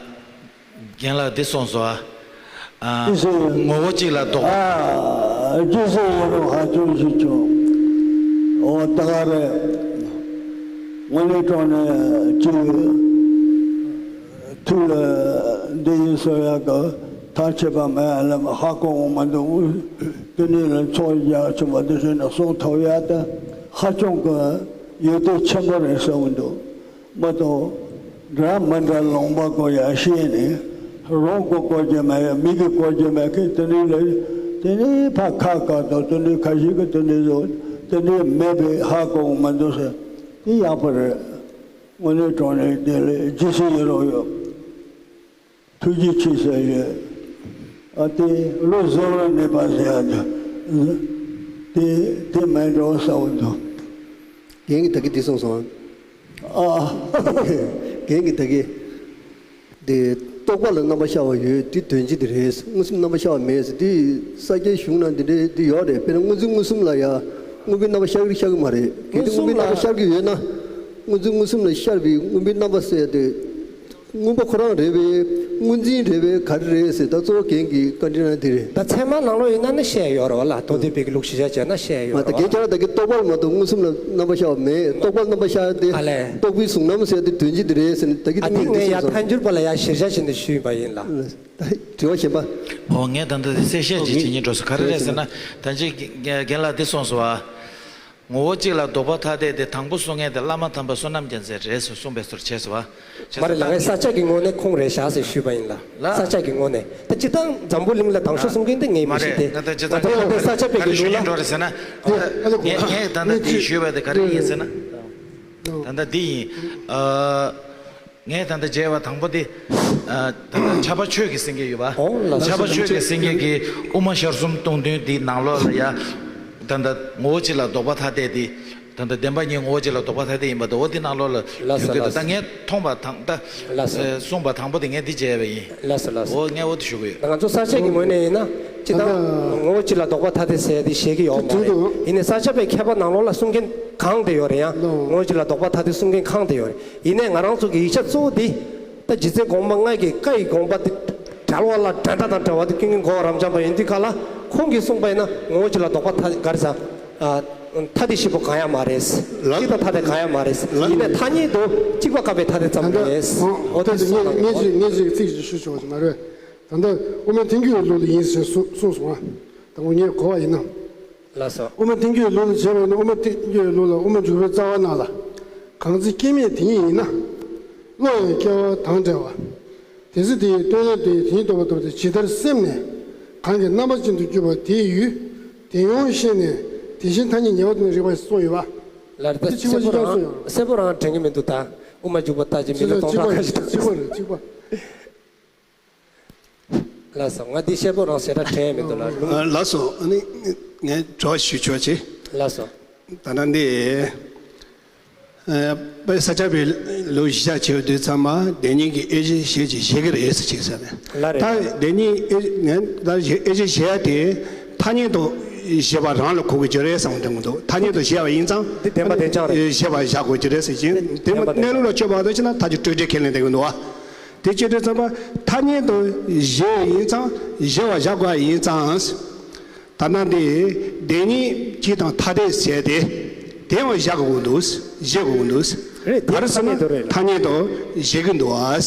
རྒན་ལགས་འདི་གསུངས་སོང་ཨ། ཨ། ཅི་ཟེར། ངོ་བོ་གཅིག་ལ་ལྡོག་ཨ། ཅི་ཟེར་ཡོད་རུང་ཧ་ཅང་ཞིག་བྱུང་། འོ་ད་ག་རེད། དངོས་གནས་དྲང་གནས་ཅིག་ཐུགས་ལ་འདི་ཡིན་ཟེར་ཡག་གི་ཐག་ཆོད་པ་མེད་ལ་ཧ་གོ་འོང་མ་འདུག་དེ་ནས་ལ་ཚོགས་རྒྱག་ཆུང་བ་འདི་ཟེར་ནས་གསུང་ཐུབ་ཡག་དེ་ཧ་ཅང་གི་ཡོན་ཏན་ཆེན་པོ་རེད་བསམ་གི་འདུག་མ་གཏོགས། འདྲ་མི་འདྲ་ལུང་པ་སྐོར་ཡང་ཤེས་ནས། རང་གི་སྐོར་གྱི་མེད། མི་གི་སྐོར་གྱི་མེད་མཁན་དེ་འདྲའི་ལས། དེ་ནས་ཕར་ཁ་བཀག་དང་དེ་འདྲའི་ཁ་ཞིག་གིས་དེ་འདྲའི་བཟོ། དེ་འདྲའི་མེད་པའི་ཧ་གོ་མི་འདུག་ཟེར། དེ་ཡག་པོ་རེད། དངོས་གནས་དྲང་གནས་དེ་ལས་རྗེས་སུ་ཡི་རང་ཡོད། ཐུགས་རྗེ་ཆེ་ཟེར་ཡོད། ཨ་དེ་བློ་བཟང་བར་གནས་པ་ཟེར་ཡ་དེ། དེ་དེ་མེད་འགྲོ་ཟེར་བ་འདུག་རྒན་གྱིས་ད་གིན་འདི་གསུངས་སོང་། ཨ། རྒན་གྱིས་ད་གིན་འདི་ རྟོག་པ་ལ་རྣམ་པ་ཤར་བ་ཡོད། དེ་དོན་སྤྱི་དེ་རེད། མངོན་སུམ་རྣམ་པ་ཤར་བ་མེད་ཟེར། དེ་ས་སྐྱའི་གཞུང་ནང་འདི་འདྲའི་འདི་ཡོད་རེད། དཔེར་ན་སྔོན་ཚུལ་མངོན་སུམ་ལ་ཡ་མངོན་པའི་རྣམ་པ་ཤར་གི་ཤར་གི་མ་རེད། གལ་ཏེ་མངོན་སུམ་མངོན་པའི་རྣམ་པ་ལ་ཤར་གི་ཡོད་ན། སྔོན་ཚུལ་མངོན་སུམ་ལ་ཤར་བའི་མངོན་པའི་རྣམ་པ་ཟེར་དེ། མངོན་པ་ཁོ་རང་རེད་པས། དངོས་འཛིན་རེད་པས། ག་རེ་རེད་ཟེར། ད་གཙོ་བོ་རྒན་གྱི་བཀའ་འདྲི་ན་དེ་རེད། ད་ཚད་མ་ནང་ལོགས་ཡིན་ན་ནི་བཤད་ཡོད་རེད་བ་ལ། མདོ་སྡེ་པའི་གི་ལུགས་གཞིར་བཞག་བྱས་ན་བཤད་ཡོད་མ་རེད་ད་བ་གན་ལ། ཁྱེད་རང་ད་གི་རྟོག་པ་ལ་མ་གཏོགས་མངོན་སུམ་ལ་རྣམ་པ་ཤར་བ་མེད། རྟོག་པ་ལ་རྣམ་པ་ཤར་ཏེ་ཨ་ལས། རྟོག་པའི་གཟུང་རྣམ་ཟེར་དེ་དོན་སྤྱི་དེ་རེད་ཟེར་ནས་ད་གི་ཨ་དེ་དམིགས་ངས་ཡ་གསུངས་སོང་། ཐལ་འགྱུར་པ་ལ་ཡ་གཞིར་བཞག་བྱས་ནས་ཞུས་པ་ཡིན་ལ། ད་དྲི་བ་གཞན་པ། ཨོ་ངས་ད་ལྟ་དེ་གསལ་བཤད་ཅིག་བྱེད་སྙིང་འདོད་སོང་། ག་རེ་རེད་ཟེར་ན། ད་ཅི་རྒན་ལགས་འདི་གསུངས་སོང་བ། ངོ་བོ་གཅིག་ལ་ལྡོག་པ་ཐ་དད་དེ་དང་པོ་གསུང་མཁན་དེ་བླ་མ་དམ་པ་བསོད་ནམས་རྒྱལ་མཚན་རེད་ཟེར་གསུངས་པའི་བཟོ་འདྲ་བྱས་སོང་བ། མ་རེད་ལགས། ས་སྐྱ་གི་ངོས་ནས་ཁོང་རེད་བཞག་ཟེར་ཞུས་པ་ཡིན་ལ། ལ། ས་སྐྱ་གི་ངོས་ནས་ད་སྤྱིར་བཏང་འཛམ་བུ་གླིང་ལ་དང་ཤོག་གསུང་མཁན་དེ་ངས་མི་ཤེས་ཏེ། ང་ད་སྤྱིར་བཏང་ང་ད་ས་སྐྱ་པའི་གི་ལུགས་ལ། ངས་ངས་ད་ལྟ་འདི་ཞུས་པ་དེ་ག་རེ་ཡིན་ཟེར་ན། ད་ལྟ་འདི་ཡིན། ཨ། ངས་ད་ལྟ་མཇལ་བ་དང་པོ་དེ། ཨ། ད་ལྟ་ཕྱྭ་པ་ཆོས་ཀྱི་སེང་གེ་ཡོད་པ། ཨོ་ལགས་སོ། ཕྱྭ་པ་ཆོས་ཀྱི་སེང་གེ་གིས་དབུ་མ་ཤར་གསུམ་སྟོང་བདུན་འདི་ནང་ལོགས་ལ་ཡ། ད་ལྟ་ངོ་བོ་གཅིག་ལ་ལྡོག་པ་ཐ་དད་དེ། ད་ལྟ་བདེན་པ་གཉིས་ངོ་བོ་གཅིག་ལ་ལྡོག་པ་ཐ་དད་ཡིན་པ་དང་། འོ་དེ་ནང་ལོགས་ལ་ལགས་སོ། ཡོད་ཀྱི་འདུག་ལགས་སོ། ད་ངས་མཐོང་བ་དང་ད། ལགས་སོ། ཨ། གསུངས་པ་དང་པོ་དེ་ངས་འདི་མཇལ་བ་ཡིན། ལགས་སོ་ལགས་སོ། འོ་ངས་འོ་དེ་ཞུ་གི་ཡོད། ང་ཚོ་ས་སྐྱ་གི་ངོས་ནས་ཡིན་ན། སྤྱིར་བཏང་ངོ་བོ་གཅིག་ལ་ལྡོག་པ་ཐ་དད་ཟེར་ཡ་དེ་བཞེད་ཀྱི་ཡོད་མ་རེད། ཡིན་ནའི་ས་སྐྱ་པའི་མཁས་པ་ནང་ལོགས་ལ་གསུང་མཁན་གང་དེ་ཡོད་རེད། ཡང་ངོ་བོ་གཅིག་ལ་ལྡོག་པ་ཐ་དད་གསུང་མཁན་གང་དེ་ཡོད་རེད། ཡིན་ནའི་ང་རང་ཚོ་གི་ཡིག་ཆ་གཙོ་བོ་འདི། ད་རྗེ་བཙུན་གོང་མ་ལྔ་གི་བཀའ་ཡི་དགོངས་པ་འདི་གྲལ་བ་ལ་འགྲན་ཟླ་དང་བྲལ་བ་འདི་ཀུན་མཁྱེན་གོ་བ་རབ་འབྱམས་པ་ཡིན་དུས་ག་ལ། ཁོང་གིས་གསུངས་པ་ཡིན་ན་ངོ་བོ་གཅིག་ལ་ལྡོག་པ་ཐ་ག་རེ་ཟ། ཨ། ཐ་དད་བཞི་པོ་གང་ཡང་མ་རེད། ལ། གཅིག་དང་ཐ་དད་གང་ཡང་མ་རེད། ལ། ཡིན་ནའི་ཐ་སྙད་དུ་གཅིག་པ་དཀའ་བའི་ཐ་དད་ཙམ་ད་ལྟ་རེད། འོ་འོ་དེ་ད་གསུངས་ངས་ངས་ཅིག་ངས་ཅིག་ཚིག་ཅིག་ཞུ་ཆོག་གི་མ་རེད། ད་ལྟ་དབུ་མའི་ཐལ་འགྱུར་ལུགས་ལ་ཡིན་ཟེར་གསུངས་གསུངས་སོང་ང་། ད་ངས་གོ་བ་ཡིན་ན། ལགས་སོ། དབུ་མ་ཐལ་འགྱུར་ལུགས་ལ་བྱས་པ་ཡིན་ན། དབུ་མ་ཐལ་འགྱུར་ལུགས་ལ་དབུ་མ་འཇུག་པའི་རྩ་བ་རྣམས་ལ། གང་ཚེ་སྐྱེ་མེད་དེ་ཉིད་ཡིན་ན། བློ་ཡང་སྐྱེ་བ་དང་བྲལ་བ། དེ་ཚེ་དེ་ཡི་སྟོན་ལས་འདས། དེ་ཉིད་རྟོགས་པ་ཐོབ་སྟེ། ཇི་ལྟར་སེམས་ནི་གང་གི་རྣམ་པ་ཅན་དུ་གྱུར་པ་དེའི་ཡུལ་དེ་ཡང་ཤེས་ནས། དེ་བཞིན་ཐ་སྙད་ཉེ་བར་འདོད་ནས་རིག་པ་ཞེས་གསུངས་ཡོད་པ། ལར་ད་དེ་གཅིག་པ་གཅིག་པ་རང་གསལ་པོ་རང་དྲན་གྱི་མི་འདུག་ད་དབུ་མ་འཇུག་པ་ལྟ་ཅི་མི་ལ་གཅིག་པ་སྟོང་ཕྲག་ཁ་ཅིག་གཅིག་པ་རེད། གཅིག་པ། ལགས་སོ། ང་འདི་ཤེས་པོ་རང་ཞེ་དྲག་དྲན་མི་འདུག་ལ། ལུང་། ཨ། ལགས་སོ། ཨ་ནི་ངས་དྲི་བ་ཞུ་ཆོག་ཅེ། ལགས་སོ། ད་ལྟ་འདི། ཨ། དཔེ་ས་སྐྱ་པའི་ལུགས་གཞི་བཞག་བྱེད་དུས་ཙམ་པ་བདེན་གཉིས་ཀྱི་དབྱེ་གཞི་ཞེས་ཀྱི་བཞེད་ཀྱི་རེད་ཟེར་ཅིག་ཟེར་ནས། ལ་རེད། ད་བདེན་གཉིས་དབྱེ་ངས་ད་དབྱེ་གཞི་བཞེད་ཡ་དེ་ཐ་སྙད་དུ་བཞེད་པ་རང་ལ་གོ་དགོས་ཀྱི་རེད་བསམ་གྱི་འདུག་ཐ་སྙད་དུ་བཞེད་པ་ཡིན་ཙང་། འདི་བདེན་པ་བདེན་རྐྱང་རེད། བཞེད་པ་བཞག་དགོས་ཀྱི་རེད་ཟེར་གྱིན། དེ་བདེན་པ་བདེན་གནས་ལུགས་ལ་དཔྱོད་པ་དང་བྱས་ན་ཐལ་འགྱུར་སྤྲོས་བྲལ་ཁས་ལེན་བསྡད་ཀྱི་འདུག་བ། དེ་བྱེད་དུས་ཙམ་པ་ཐ་སྙད་དུ་བཞེད་ཡིན་ཙང་། བཞེད་པ་བཞག་དགོས་ཡིན་ཙང་། ད་ལྟ་འདི་བདེན་གཉིས་སྤྱི་དང་ཐ་དད་ཟེར་ཏེ། དེ་ཡང་བཞག་དགོས་ཀྱི་འདུག་བཞེད་དགོས་ཀྱི་འདུག་རེད། ག་རེ་ཟེར་ན་ཐ་སྙད་དུ་བཞེད་ཀྱི་འདུག་ཨ།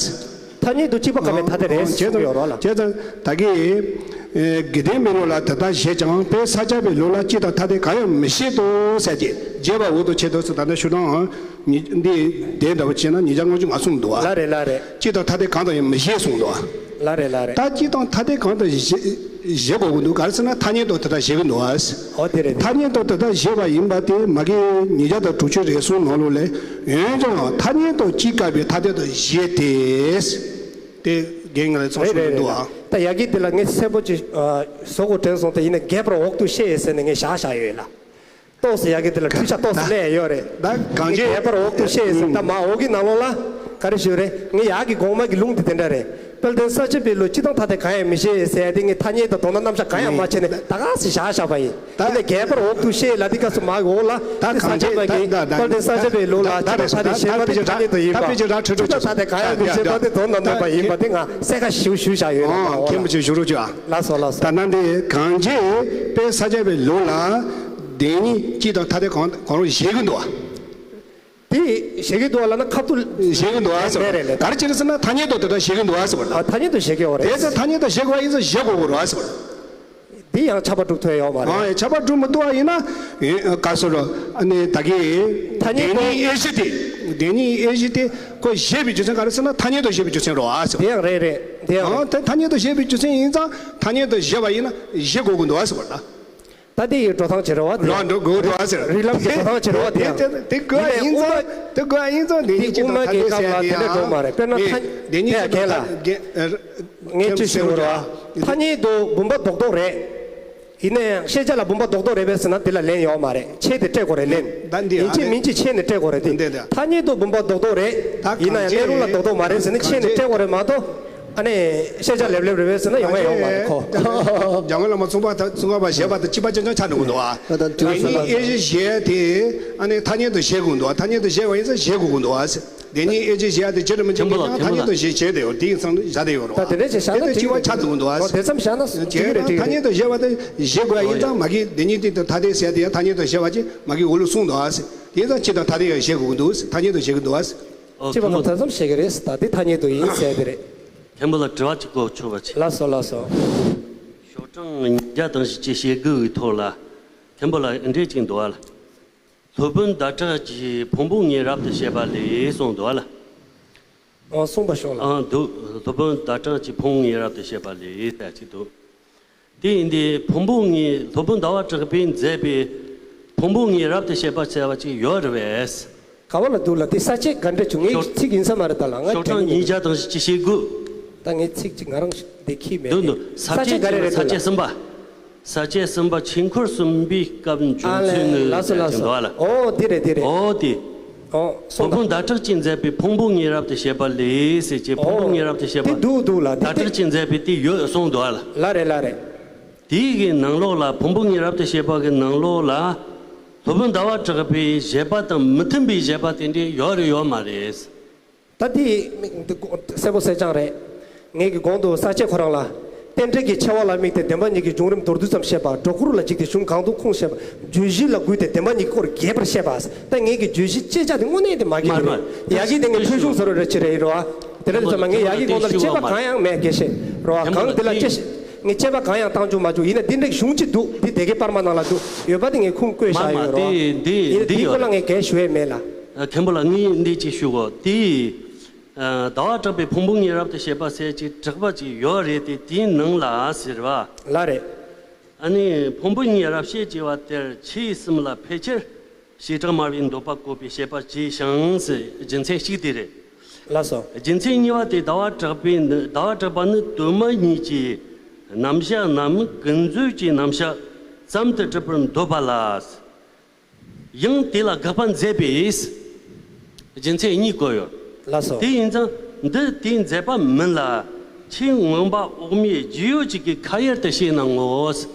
ཐ་སྙད་དུ་གཅིག་པ་དཀའ་བའི་ཐ་དད་རེད་གསུངས་ཡོད་རོགས་ལ། བྱས་ཙང་ད་གིན། ཨེ། དགེ་ལྡན་མའི་ལུགས་ལ་དེ་ལྟར་བཞེད་ཀྱང་དཔེ་ས་སྐྱ་པའི་ལུགས་ལ་སྤྱི་དང་ཐ་དད་གང་ཡང་མི་བཞེད་དོ་ཟེར་གྱི། བཞེད་པ་འོག་ཏུ་ཆེ་དོ་ཟེར། ད་ལྟ་ཞུ་དང་། ཉི་འདི་དེ་འདྲ་བ་བྱས་ན་ཉིས་བརྒྱ་ལྔ་བཅུ་ང་གསུངས་འདུག་བ། ལ་རེད་ལ་རེད། སྤྱི་དང་ཐ་དད་གང་དང་ཡང་མི་བཞེད་གསུངས་འདུག་བ། ལ་རེད་ལ་རེད། ད་སྤྱི་དང་ཐ་དད་གང་དང་བཞེད་བཞེད་དགོས་ཀྱི་འདུག་ག་རེ་ཟེར་ན་ཐ་སྙད་དུ་དེ་ལྟར་བཞེད་ཀྱི་འདུག་བ། འོ་དེ་རེད། ཐ་སྙད་དུ་དེ་ལྟར་བཞེད་པ་ཡིན་པ་དེ་མ་གི་ཉིས་བརྒྱ་དང་དྲུག་ཅུ་རེ་གསུམ་ནང་ལོགས་ལས། འོན་ཀྱང་ཐ་སྙད་དུ་སྤྱི་དཀའ་བའི་ཐ་དད་དུ་བཞེད་དེ། དེ་རྒན་ང་ལ་ཚོགས་ཞུ་གི་འདུག་ཨ། ད་ཡ་གི་དེ་ལ་ངས་གསལ་པོ་ཅིག་ཨ། བཟོ་དགོས་དྲན་སོང་། དེ་ཡིན་ན་རྒྱས་པར་འོག་ཏུ་བཤད་ཟེར་ནས་ངས་བཞག་བཞག་ཡོད་ལ། ཏོག་ཙམ་ཡ་གི་དེ་ལ་འཕྲུལ་ཆ་ཏོག་ཙམ་སླེབས་ཡོད་རེད། ད་གང་ཅི་རྒྱས་པར་འོག་ཏུ་བཤད་ཟེར། ད་མ་འོག་གི་ནང་ལོགས་ལ་ག་རེ་ཞུ་རེད། ངས་ཡ་གི་གོང་མ་གི་ལུང་དེ་དེ་འདྲ་རེད། དཔལ་ལྡན་ས་སྐྱ་པའི་ལུགས་སྤྱི་དང་ཐ་དད་གང་ཡང་མི་བཞེད་ཟེར་ཡ་དེ་ངས་ཐ་སྙད་དང་དོན་དམ་རྣམ་གཞག་གང་ཡང་མ་བྱས་ནས་ད་ག་སེ་བཞག་བཞག་པ་ཡིན། ད་ཡིན་ནའི་རྒྱས་པར་འོག་ཏུ་བཤད་ལ་དེ་སྐབས་སུ་མ་གི་འོག་ལ་ད་དེ་ས་གང་ཅི་སྐྱ་པ་གི་ད་ད་དཔལ་ལྡན་ས་སྐྱ་པའི་ལུགས་ལ་ད་སྤྱི་དང་ཐ་དད་བཞེད་པ་དེ་ཐ་སྙད་དུ་ཡིན་པ། ད་སྤྱི་དང་ཐ་དད་གང་ཡང་མི་བཞེད་པ་དེ་དོན་དམ་མེད་པ་ཡིན་པ་དེ་ང་གསལ་ཁ་ཞེ་པོ་ཞུ་བཞག་ཡོད་ལ། ཨོ། མཁན་པོ་ཅིག་ཞུ་རོགས་བྱོས་ཨ། ལགས་སོ་ལགས་སོ། ད་ནང་དེ་གང་ཅི་དཔལ་ས་སྐྱ་པའི་ལུགས་ལ་བདེན་གཉིས་སྤྱི་དང་ཐ་དད་གང་གང་རུང་བཞེད་ཀྱི་འདུག་བ། དེ་བཞེད་ཀྱི་འདུག་བ་ལབ་ན་ཁ་ཐུག་བཞེད་ཀྱི་འདུག་བ་ཟེར་བ། རེད་རེད། ག་རེ་བྱས་ནས་ཟེར་ན་ཐ་སྙད་དུ་དེ་ལྟར་བཞེད་ཀྱི་འདུག་བ་ཟེར་བ། ཨ། ཐ་སྙད་དུ་བཞེད་ཀྱི་ཡོད་རེད། དེ་ཚེ་ཐ་སྙད་དུ་བཞེད་དགོས་པ་ཡིན་ཙང་བཞེད་དགོས་ཀྱི་རེད་བ་ཟེར་བ། འདི་ཡང་ཁྱབ་པ་སྒྲུབ་ཐུབ་ཡོད་མ་རེད། ཨ། ཁྱབ་པ་སྒྲུབ་མི་ཐུབ་པ་ཡིན་ན། ཨེ། ག་རེ་ཟེར་རོ། ཨ་ནི་ད་གིན་ཐ་སྙད་དུ་བདེན་གཉིས་དབྱེ་གཞི་དེ། བདེན་གཉིས་དབྱེ་གཞི་དེ་ཁོ་བཞེད་པའི་རྒྱུ་མཚན་ག་རེ་ཟེར་ན་ཐ་སྙད་དུ་བཞེད་པའི་རྒྱུ་མཚན་རེད་བ་ཟེར་བ། དེ་ཡང་རེད་རེད། དེ་ཡང་རེད། ཨ། དེ་ཐ་སྙད་དུ་བཞེད་པའི་རྒྱུ་མཚན་ཡིན་ཙང་ཐ་སྙད་དུ་བཞེད་པ་ཡིན་ན་བཞེད་དགོས་ཀྱི་འདུག་བ་ཟེར་བ་ལ། ད་དེ་ཡི་འགྲོ་སྟངས་བྱེད་རོགས་བ་དེ། རང་འགྲོ་དགོས་འགྲོ་བ་ཟེར། རིགས་ལམ་གྱི་འགྲོ་སྟངས་བྱེད་རོགས་བ་དེ་ཡང་། དེ་དེ་དགོས་ཡིན་ཙང་། དེ་དགོས་ཡིན་ཙང་དེ་ཉིད་ཀྱི་དབུ་མ་གི་སྐབས་ལ་དེ་འདྲ་འགྲོ་མ་རེད། དཔེར་ན་ཐ་སྙད་དེ་ཉིད་ཀྱི་རྒན་ལགས། ངས་ཅི་ཞུ་རོགས། ཐ་སྙད་དུ་བུམ་པ་རྡོག་རྡོག་རེད། ཡིན་ན་ཡང་ཤེས་བྱ་ལ་བུམ་པ་རྡོག་རྡོག་རེད་པས་ཟེར་ན་དེ་ལ་ལན་ཡོད་མ་རེད། ཕྱེ་སྟེ་སྤྲད་དགོས་རེད་ལན། ད་འདི་ཡིན་གཅིག་མིན་གཅིག་ཕྱེ་ནས་སྤྲད་དགོས་རེད་དེ། ཐ་སྙད་དུ་བུམ་པ་རྡོག་རྡོག་རེད། ཡིན་ན་ཡང་གནས་ལུགས་ལ་རྡོག་རྡོག་མ་རེད་ཟེར་ནས་ཕྱེ་ནས་སྤྲད་དགོས་རེད་མ་གཏོགས། ཨ་ནི་ཤེས་བྱ་ལེབ་ལེབ་རེད་པས་ཟེར་ན་ཡོང་བ་ཡོང་བ་རེད་ཁོ། འཇམ་མགོན་བླ་མ་གསུངས་པ་ད་གསུངས་པ་བཞེད་པ་དང་གཅིག་པ་རྐྱང་རྐྱང་ཆགས་འགྲོ་གི་འདུག་ཨ། ད་ད་དུས་སུ་ད་དབྱེ་གཞི་བཞི་དེ་ཨ་ནི་ཐ་སྙད་དུ་བཞེད་དགོས་འདུག་ཨ། ཐ་སྙད་དུ་བཞེད་པ་ཡིན་ཙང་བཞེད་དགོས་ཀྱི་འདུག་ཨ། དེ་ཉིད་དབྱེ་གཞི་བཞི་ཡ་དེ་ཇི་ལྟར་མི་འཇིག་པའི་ཀྱང་ཐ་སྙད་དུ་བཞེད་བྱས་ཏེ་ཡོད་དེ་ཡིན་ཙང་བཞག་དེ་ཡོད་རོགས་ཨ། དེ་ནས་ཅི་བྱ་ན་དེ་ནས་གཅིག་པ་ཆགས་འགྲོ་གི་འདུག་ཨ། དེ་ཙམ་བཞག་ན་ཅི་གི་རེད་ཐ་སྙད་དུ་བཞེད་པ་དེ་བཞེད་དགོས་ཡ་ཡིན་ཙང་མ་གི་དེ་ཉིད་དེ་ཐ་དད་ཟེར་ཡ་དེ་ཡང་ཐ་སྙད་དུ་བཞེད་པ་ཅིག་མ་གི་འོག་ལ་གསུངས་འདུག་ཨ། དེ་ཡིན་ཙང་སྤྱི་དང་ཐ་དད་ཡང་བཞེད་དགོས་ཀྱི་འདུག་ཐ་སྙད་དུ་བཞེད་ཀྱི་འདུག་ཨ། ཨོ་སྤྱི་པ་ཁོང་ཐ་ཚོམ་བྱེད་ཀྱི་རེད། ད་འདི་ཐ་སྙད་དུ་ཡིན་ཟེར་དེ་རེད། མཁན་པོ་ལ་དྲི་བ་གཅིག་བཀོད་ཆོག་པ་ཅིག་ལགས་སོ་ལགས་སོ། ཤོག་གྲངས་ཉིས་བརྒྱ་དང་བཞི་བཅུ་ཞེ་དགུ་གི་ཐོག་ལ་མཁན་པོ་ལ་འདི་འདྲས་ཅིག་འདུག་ཨ། སློབ་དཔོན་ཟླ་གྲགས་ཀྱིས་ཕུང་པོ་ལྔས་རབ་ཏུ་བྱེད་པ་ལས་གསུངས་འདུག་ཨ་ལ། ཨང་གསུངས་པ་ཤོག་ལ། ཨང་འདུག་སློབ་དཔོན་ཟླ་གྲགས་ཀྱིས་ཕུང་པོ་ལྔས་རབ་ཏུ་བྱེད་པ་ལས་ཟེར་ཅིག་འདུག་དེ་ཡིན་དུས་ཕུང་པོ་ལྔས་སློབ་དཔོན་ཟླ་བ་གྲགས་པས་མཛད་པའི་ཕུང་པོ་ལྔས་རབ་ཏུ་བྱེད་པ་ཟེར་བ་ཅིག་ཡོད་རེད་པས། ག་བ་ལ་འདུག་ལ་དེ་ས་བཅད་ག་འདྲ་བྱུང་ངའི་ཤོག་ཚིག་ཡིན་ས་མ་རེད་ད་ལ་ང་ཤོག་གྲངས་ཉིས་བརྒྱ་དང་བཞི་བཅུ་ཞེ་དགུ། ད་ངའི་ཚིག་ཅིག་ང་རང་དེ་ཁྱི་མེད་འདུག་འདུག་ས་བཅད་ག་རེ་རེད་ས་འདུག་བཅད་ལ་གསུམ་པ། ས་བཅད་གསུམ་པ་ཆོས་འཁོར་གསུམ་པའི་སྐབས་འབྱུང་ཚུལ་ནི་ལགས་སོ་ལགས་སོ། འདུག་ལ། ཨོ་དེ་རེད་དེ་རེད། ཨོ་དེ། ཨོ་སོང་ད། སློབ་དཔོན་ཟླ་གྲགས་ཀྱིས་མཛད་པའི་ཕུང་པོ་ལྔས་རབ་ཏུ་བྱེད་པ་ལས་ཟེར་གྱི་ཕུང་པོ་ལྔས་རབ་ཏུ་བྱེད་པ། དེ་འདུག་འདུག་ལ་དེ་ཟླ་གྲགས་ཀྱིས་མཛད་པའི་དེ་ཡོད་གསུངས་འདུག་ལ། ལ་རེད་ལ་རེད། དེའི་གི་ནང་ལོགས་ལ་ཕུང་པོ་ལྔས་རབ་ཏུ་བྱེད་པ་གི་ནང་ལོགས་ལ་སློབ་དཔོན་ཟླ་བ་གྲགས་པའི་བཞེད་པ་དང་མི་མཐུན་པའི་བཞེད་པ་དེ་འདྲའི་ཡོད་རེད་ཡོད་མ་རེད། ད་དེ་གསལ་པོ་གསལ་རྐྱང་རེད། ངེད་ཀྱི་གོང་དུ་ས་བཅད་ཁོ་རང་ལ། རྟེན་འབྲེལ་གྱི་ཆེ་བ་ལ་དམིགས་ཏེ་བདེན་པ་གཉིས་ཀྱི་བྱུང་རིམ་མདོར་བསྡུས་ཙམ་བཤད་པ། སྒྲོ་སྐུར་ལ་འཇིགས་ཏེ་གཞུང་གང་དུ་ཁུངས་བཤད་པ། བརྗོད་གཞི་ལ་གུས་ཏེ་བདེན་པ་གཉིས་ཀྱི་སྐོར་རྒྱས་པར་བཤད་པ། ད་ངེད་ཀྱི་བརྗོད་གཞི་བཅད་བྱ་དེ་དངོས་གནས་དེ་མ་གི་མ་རེད། མ་ཡ་གི་དེ་ངས་ཕུལ་བྱུང་ཟེར་བ་རེ་ཆེ་རེད་ཡིན་རོ། དེ་འདྲ་ཙམ་ལ་ངས་ཡ་གི་དགོངས་དག་ལ་དཔྱད་པ་གང་ཡང་མེད་དགེ་བཤད་རོ། གང་དེ་ལ་དཔྱད་ངས་དཔྱད་པ་གང་ཡང་བཏང་བཅུག་མ་བཅུག་ཡིན་ན་འདི་འདྲའི་གཞུང་གཅིག་འདུག་འདི་དེ་གའི་པར་མ་ནང་ལ་འདུག་ཡོད་པ་དེ་ངས་ཁུངས་བཀོད་བཞག་ཡོད་རོ། འདི་འདི་ཡིན་ན་འདི་འདི་ཡོད་སྐོར་ལ་རེད། ངས་གལ་ཞུ་ཡས་མེད་ལ། མཁན་པོ་ལགས་ངས་འདི་གཅིག་ཞུ་གོ་དེ། ཟླ་བ་གྲགས་པའི་ཕུང་པོ་ལྔས་རབ་ཏུ་བྱེད་པ་ཟེར་གྱི་གྲགས་པ་ཅིག་ཡོད་རེད་དེ་དེའི་ནང་ལ་ཟེར་བ། ལ་རེད། ཨ་ནི་ཕུང་པོ་ལྔས་རབ་བྱེད་ཅེས་པ་དེར་ཆོས་གསུམ་ལ་ཕལ་ཆེར་བྱེ་བྲག་སྨྲ་བའི་འདོད་པ་བཀོད་པའི་བཤད་པ་ཅིག་ཞིང་ཟེར་རྒྱུ་མཚན་གཅིག་དེ་རེད། ལགས་སོ། རྒྱུ་མཚན་གཉིས་པ་དེ་ཟླ་བ་གྲགས་པའི་ཟླ་བ་གྲགས་པ་ནི་དོན་སྨྲ་གཉིས་ཀྱི་རྣམ་གཞག་ནམ་ཀུན་རྫོབ་ཀྱི་རྣམ་གཞག་ཙམ་དུ་གྲུབ་པར་འདོད་པ་ལ། ཡང་དེ་ལ་དགག་པ་མཛད་པས། རྒྱུ་མཚན་གཉིས་བཀོད་ཡོད། ལགས་སོ། དེ་ཡིན་ཙང་འདི་དེའི་མཛད་པ་མིན་ལ། ཆོས་མངོན་པ་དབུ་མའི་རྒྱུས་ཡོད་ཅིག་གིས་ཁ་ཡར་དུ་བཤད་ན་ངོ་།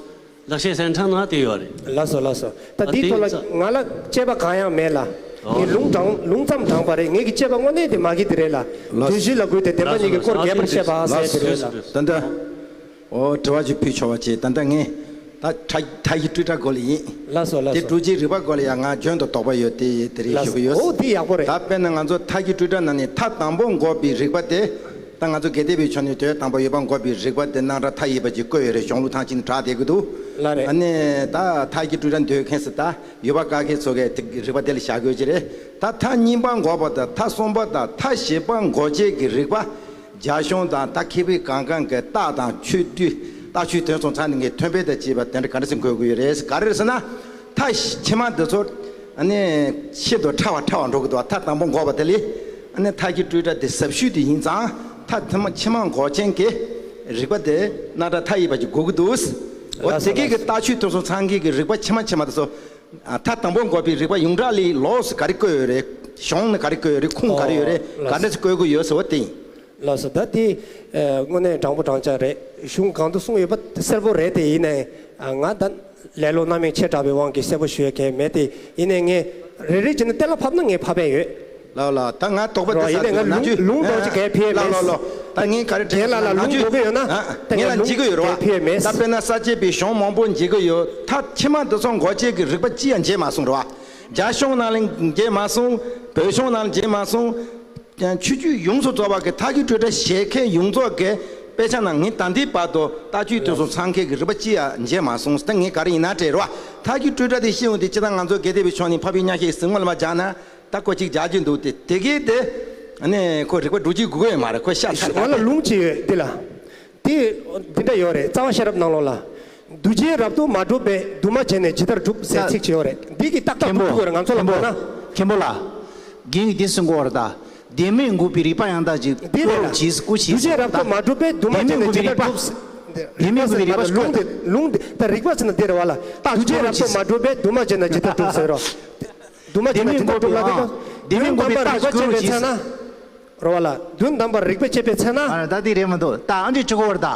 ལེགས་བཤད་གསན་གྲངས་ན་དེ་ཡོད་རེད། ལགས་སོ་ལགས་སོ། ད་ཨ་འདིའི་དེ་ཐོག་ལ་ཙ། ང་ལ་དཔྱད་པ་གང་ཡང་མེད་ལ། ཨོ། ངས་ལུང་དྲངས་ལུང་ཙམ་དྲངས་པ་རེད། ངེད་ཀྱི་དཔྱད་པ་དངོས་གནས་དེ་མ་གི་དེ་རེད་ལ། ལགས། བརྗོད་གཞི་ལ་གུས་ཏེ་བདེན་པ་གཉིས་ཀྱི་སྐོར་རྒྱས་པར་བཤད་པ་ཟེར་དེ་རེད་ལ། ད་ལྟ། ཨོ་དྲི་བ་ཅིག་ཕུལ་ཆོག་པ་ཅིག་ད་ལྟ་ངས་ད་མཐའ་མཐའ་བཞི་སྤྲོས་བྲལ་སྐོར་ལ་ཡིན། ལགས་སོ་ལགས་སོ། དེ་སྤྲོས་བྲལ་རིག་པ་སྐོར་ལ་ཡང་ང་འཇོན་དུ་དོགས་པ་ཡོད་དེ་དེ་རིགས་ཞུ་གི་ཡོད། ཨོ་དེ་ཡག་པོ་རེད། ད་དཔེར་ན་ང་ཚོ་མཐའ་བཞི་སྤྲོས་བྲལ་ནང་ནས་མཐའ་དང་པོ་འགོག་པའི་རིག་པ་དེ་ད་ང་ཚོ་དགེ་ལྡན་པའི་ཕྱོགས་ནས་དོན་དམ་པར་ཡོད་པ་འགོག་པའི་རིག་པ་དེ་རྣམ་གྲངས་མཐའ་ཡས་པ་ཅིག་བཀོད་ཡོད་རེད། གཞུང་ལུགས་ཐང་ཅིག་ནས་གྲགས་བསྡད་ཀྱི་འདུག་ལགས་རེད། ཨ་ནི་ད་མཐའ་བཞི་སྤྲོས་བྲལ་འདོད་མཁན་ཟེར་ད་ཡོད་པ་བཀག་མཁན་ཚོ་གས་དེ་རིག་པ་དེ་ལ་བཞག་དགོས་ཀྱི་རེད། ད་མཐའ་གཉིས་པ་འགོག་པ་དང་མཐའ་གསུམ་པ་དང་མཐའ་བཞི་པ་འགོག་བྱེད་ཀྱི་རིག་པ། རྒྱ་གཞུང་དང་ད་མཁས་པའི་གང་གང་གི་རྟགས་དང་ཆོས་བསྡུས་རྟགས་ཆོས་དོན་སོང་ཚང་ནས་ངས་མཐུན་དཔེ་དང་བཅས་པ་དེ་འདྲ་ག་འདྲ་ཞིག་འགོད་དགོས་ཡོད་རེད། ག་རེ་རེད་ཟེར་ན། མཐའ་ཕྱི་མ་འདི་ཚོ་ཨ་ནི་ཤིན་ཏུ་ཕྲ་བ་ཕྲ་བ་འགྲོ་གི་འདུག་མཐའ་དང་པོ་འགོག་པ་དེ་ལས་ཨ་ནི་མཐའ་བཞི་སྤྲོས་བྲལ་དེ་ཟབ་ཤོས་དེ་ཡིན་ཙང་མཐའ་ཐ་མ་ཕྱི་མ་འགོག་མཁན་གྱི་རིག་པ་དེ་རྣམ་གྲངས་མཐའ་ཡས་པ་ཅིག་དགོས་ཀྱི་འདུག་འོ་དེ་གས་ཀྱི་རྟགས་ཆོས་དོན་སོང་ཚང་གི་གི་རིག་པ་ཕྱི་མ་ཕྱི་མ་དེ་ཚོ་མཐའ་དང་པོ་འགོག་པའི་རིག་པ་ཡོངས་གྲགས་ལས་ལོགས་སུ་ག་རེ་བཀོད་ཡོད་རེད། གཞུང་ནས་ག་རེ་བཀོད་ཡོད་རེད། ཁུངས་ག་རེ་ཡོད་རེད། ག་འདྲ་ཞིག་བཀོད་དགོས་ཡོད་ཟེར་བ་དེ་ཡིན། ལགས་སོ། ད་དེ་དངོས་གནས་དྲང་པོ་དྲང་བཞག་རེད། གཞུང་གང་དུ་གསུངས་ཡོད་པ་དེ་གསལ་པོ་རེད་དེ། ཡིན་ནའི་ང་ད་ལེ་ལོ་རྣམ་གཡེང་ཆེ་དྲགས་པའི་དབང་གིས་གསལ་པོ་ཞུ་ཡ་གང་ཡང་མེད་དེ། ཡིན་ནའི་ངས་རེ་རེ་བྱས་ནས་གཏན་ལ་ཕབ་ན་ངས་ཕབ་ཡ་ཡོད། ལགས་ལགས། ད་ང་དོགས་པ་རོ་དེ་ཡིན་ནའི་ང་ལུང་ལུང་དོགས་ཅིག་གས་ཕེབས་མེད། ལགས་ལགས་ལགས། ད་ངས་ག་རེ་དྲན་རྒན་ལགས་ལ་ལུང་དོགས་གི་ཡོད་ན་ད་ངས་ངས་ལ་ལུང་འཇིགས་གི་ཡོད་རོ། གས་ཕེབས་མེད། ད་དཔེར་ན་ས་བཅད་པའི་གཞུང་མང་པོ་འཇིགས་གི་ཡོད། ད་ཕྱི་མ་འདི་ཚོ་འགོག་བྱེད་ཀྱི་རིག་པ་ཅི་ཡང་འཇལ་མ་སོང་རོ། རྒྱ་གཞུང་ནང་ལ་འཇལ་མ་སོང་། བོད་གཞུང་ནང་ལ་འཇལ་མ་སོང་། ཡང་ཆོས་བརྒྱུད་ཡོངས་སུ་རྫོགས་པ་གི་མཐའ་བཞི་སྤྲོས་བྲལ་བཞེད་མཁན་ཡོངས་རྫོགས་ཀྱི་དཔེ་ཆ་ནང་ངས་ད་ལྟའི་བར་དུ་ལྟ་སྤྱོད་དེ་ཚོ་ཚང་མཁན་གྱི་རིག་པ་ཅི་ཡང་མཇལ་མ་སོང་། ད་ངས་ག་རེ་ཡིན་ན་དྲན་རོགས། མཐའ་བཞི་སྤྲོས་བྲལ་དེ་ཤེས་ཡོང་དུས་སྤྱིར་བཏང་ང་ཚོ་དགེ་ལྡན་པའི་ཕྱོགས་ནས་འཕགས་པའི་མཉམ་གཞག་གི་ཟེར་སྔོན་ལ་མ་སྦྱར་ན་ད་ཁོ་གཅིག་སྦྱར་གྱི་འདུག་སྟེ། དེ་གས་དེ་ཨ་ནི་ཁོ་རིག་པ་སྒྲུབ་བྱེད་དགོས་ཀྱི་ཡོད་མ་རེད། ཁོ་ཤ་ཚ་ང་ལ་ལུང་ཅིག་ཡོད་འདི་ལ། དེ་འདི་འདྲ་ཡོད་རེད། རྩ་བ་ཤེས་རབ་ནང་ལོགས་ལ། འདུ་བྱེད་རབ་ཏུ་མ་གྲུབ་པས། འདུས་མ་བྱས་ནས་ཇི་ལྟར་འགྲུབ་ཟེར་ཚིག་ཅིག་ཡོད་རེད། འདི་གི་ཏག་ཏག་མཁན་པོ་འགྲུབ་ཐུབ་ཀྱི་རེད། ང་ཚོ་ལ་མཁན་པོ་མཁོ་ན། མཁན་པོ་ལགས། རྒན་གྱིས་འདི་གསུང་གི་ཡོད་རེད་ད། བདེན་མེད་འགོག་པའི་རིག་པ་ཡང་དག་ཅིག་འདི་རེད་ལ། བློ་ལ་ཇི་སྐུ་མཆེད་འདུ་བྱེད་རབ་ཏུ་མ་གྲུབ་པས། འདུས་མ་བདེན་མེད་བྱས་ནས་འགོག་ཇི་པའི་ལྟར་རིག་པ། འགྲུབ་ཟེར། བདེན་མེད་འགོག་པའི་རིག་པ་ལུང་དེ་ལུང་དེ་ད་རིག་པ་ཟེར་ན་འདི་རེད་བ་ལ། རྟགས་འདུ་བྱེད་རབ་ཏུ་མ་གྲུབ་པས། འདུས་མ་བྱས་ན་ཇི་ལྟར་འགྲུབ་ཟེར་རོ། འདུས་མ་བྱས་ན་ཇི་ལྟར་འགྲུབ་ལ། དེ་ལྟར་བདེན་མེད་འགོག་པའི་རྟགས་ཀྱི་རིག་པ་ཆོས་ཅན་པའི་ཚེ་ན། རེད་བ་ལ། དོན་དམ་པར་རིགས་པས་དཔྱད་པའི་ཚེ་ན། ཨ་ད་དེ་རེད་མི་འདུག་ད་ཨ་འདྲས་ཅི་གོ་བར་ད།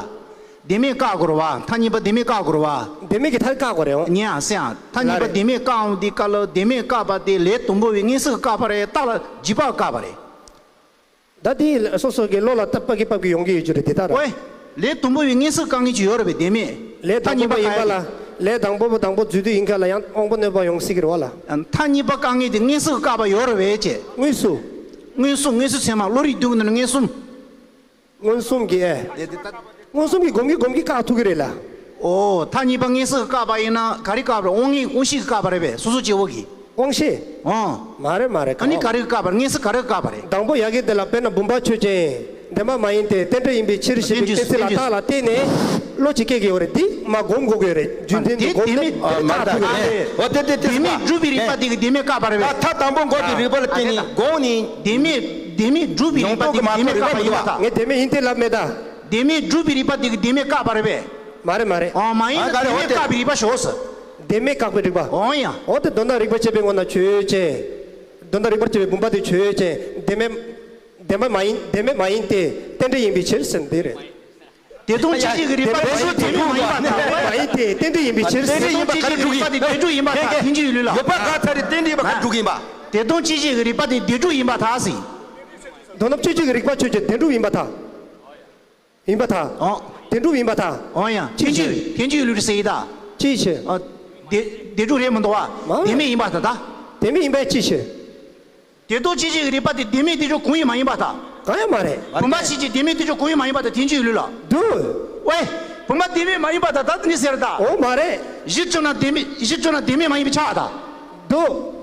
དེ་མེད་བཀག་དགོས་རེད་བ། མཐའ་གཉིས་པ་དེ་མེད་བཀག་དགོས་རེད་བ། དེ་མེད་ཀྱི་མཐའ་བཀག་དགོས་རེད་འོ། ཉན་ཨ་སེ་ཨ། མཐའ་གཉིས་པ་དེ་མེད་བཀག་འོང་དེ་བཀག་ལ་དེ་མེད་བཀག་པ་དེ་ལས་དང་པོ་བའི་མངོན་སུམ་བཀག་པ་རེད། རྟགས་ལ་རྗེས་དཔག་བཀག་པ་རེད། ད་དེ་སོ་སོ་གི་བློ་ལ་ད་ཕབ་ཀྱི་ཕབ་ཀྱི་ཡོང་གི་ཡོད་རྒྱུ་རེད་དེ་ལྟར། ཨོའི། ལས་དང་པོ་བའི་མངོན་སུམ་བཀག་མཁན་ཅིག་ཡོད་རེད་པས་དེ་མེད། ལས་དང་པོ་པ་ཡིན་པ་ལ། ལས་དང་པོ་པ་དང་པོ་འཛུལ་དུས་ཡིན་ཁ་ལ་ཡང་དབང་པོ་གནོད་པ་ཡོང་སྲིད་ཀྱི་རེད་བ་ལ། མཐའ་གཉིས་པ་བཀག་མཁན་དེ་མངོན་སུམ་བཀག་པ་ཡོད་རེད་པས་ཅེ། དངོས་སུ། མངོན་སུམ་མངོན་སུམ་ཚད་མ་བློ་རིག་སྡུག་ནི་མངོན་སུམ། མངོན་སུམ་གྱི་ཨེ། དེ་དེ་ད། མངོན་སུམ་གྱི་སྒོམ་གྱི་སྒོམ་གྱི་བཀག་ཐུབ་ཀྱི་རེད་ལ། ཨོ་མཐའ་གཉིས་པ་མངོན་སུམ་བཀག་པ་ཡིན་ན་ག་རེ་བཀག་པ་རེད། དབང་མངོན་དབང་ཤེས་ཀྱིས་བཀག་པ་རེད་པས་སོ་སོ་སྐྱེ་བོ་གིས། དབང་ཤེས། ཨོ། མ་རེད་མ་རེད་ཨ་ནི་ག་རེ་བཀག་པ་རེད། མངོན་སུམ་ག་རེ་བཀག་པ་རེད། དང་པོ་ཡ་གི་དེ་ལ་དཔེར་ན་བུམ་པ་ཆོས་ཅན། བདེན་པ་མ་ཡིན་ཏེ་རྟེན་འབྲེལ་ཡིན་པའི་ཕྱིར་ཞེས་པའི་བསྟན་བཅོས་ལ་རྟགས་ལ་བརྟེན་ནས་བློ་ཅིག་སྐྱེ་གི་ཡོད་རེད། འདི་མ་སྒོམ་དགོས་ཀྱི་ཡོད་རེད། རྒྱུ་མཚན་འདི་སྒོམ་ནས་མ་རེད། འོ་དེ་དེ་དེ་བདེན་པ་མེད་སྒྲུབ་པའི་རིགས་པ་དེ་གི་བདེན་མེད་བཀག་པ་རེད་པས། ད་མཐའ་དང་པོ་འགོག་གི་རིགས་པ་ལ་བརྟེན་ནས་དགོངས་ནས། བདེན་མེད་བདེན་མེད་སྒྲུབ་པའི་རིགས་པ་དེ་གི་བདེན་མེད་བཀག་པ་ཡིན་པར་ཐལ། ངས་བདེན་མེད་ཡིན་ཏེ་ལབ་མེད་ད། བདེན་མེད་སྒྲུབ་པའི་རིགས་པ་དེ་གི་བདེན་མེད་བཀག་པ་རེད་པས། མ་རེད་མ་རེད། ཨོ་མ་ཡིན་ན་བདེན་མེད་བཀག་པའི་རིགས་པ་ཞོག་ཟེར། བདེན་མེད་བཀག་པའི་རིགས་པ། འོ་ཡ། འོ་དེ་དོན་དམ་རིགས་པ་དཔྱད་པའི་ངོ་ན་ཆོས་ཅན། དོན་དམ་རིགས་པ་དཔྱད་པའི་བུམ་པ་དེ་ཆོས་ཅན། བདེན་མེད། བདེན་པ་མ་ཡིན་བདེན་མེད་མ་ཡིན་ཏེ་རྟེན་འབྲེལ་ཡིན་པའི་ཕྱིར་ཟེར་འདི་རེད། དེ་དང་སྐྱེ་མཆེད་ཀྱི་རིགས་པ་དེ་ཚོ་བདེན་མེད་མ་ཡིན་པར་ཐལ། མ་ཡིན་ཏེ་རྟེན་འབྲེལ་ཡིན་པའི་ཕྱིར་ཟེར། རྟེན་འབྲེལ་ཡིན་པ་ག་རེ་སྒྲུབ་ཀྱི་ཡིན། དེ་སྒྲུབ་ཡིན་པར་ཐལ། ཐལ་གྱི་ཡོད་ལ། ཡོད་པ་ག་ཐལ་རེད། རྟེན་འབྲེལ་ཡིན་པ་ག་རེ་སྒྲུབ་ཀྱི་ཡིན་པ། དེ་དང་སྐྱེ་མཆེད་ཀྱི་རིགས་པ་དེ་དེ་སྒྲུབ་ཡིན་པར་ཐལ་ཟེར། དོན་དམ་སྐྱེ་མཆེད་ཀྱི་རིགས་པ་ཆོས་ཅན། དེ་སྒྲུབ་ཡིན་པར་ཐལ། ཡིན་པར་ཐལ། ཨོ། དེ་སྒྲུབ་ཡིན་པར་ཐལ། ཨོ་ཡ། ཅི་ཕྱིར། ཐལ་གྱི་ཡོད་ལུགས་ཟེར་ཡི་ད། ཅི་ཕྱིར། ཨ། དེ་དེ་སྒྲུབ་རེད་མི་འདུག་བ། མ་རེད། བདེན་མེད་ཡིན་པར་ཐལ་ད། བདེན་མེད་ཡིན་པས་ཅི་ཕྱིར། དེ་དང་སྐྱེ་མཆེད་ཀྱི་རིགས་པ་དེ་བདེན་མེད་དེ་ཚོ་གང་ཡང་མ་ཡིན་པར་ཐལ། གང་ཡང་མ་རེད། བུམ་པ་ཆོས་ཅན་བདེན་མེད་དེ་ཚོ་གང་ཡང་མ་ཡིན་པར་ཐལ། ཐལ་གྱི་ཡོད་ལུགས་ལ། འདུག་ཝེ། བུམ་པ་བདེན་མེད་མ་ཡིན་པར་ཐལ། ད་དེ་ནི་ཟེར་ད། འོ་མ་རེད། གཞི་བཅོས་ན་བདེན་མེད་གཞི་བཅོས་ན་བདེན་མེད་མ་ཡིན་པའི་ཆ་ད། འདུག་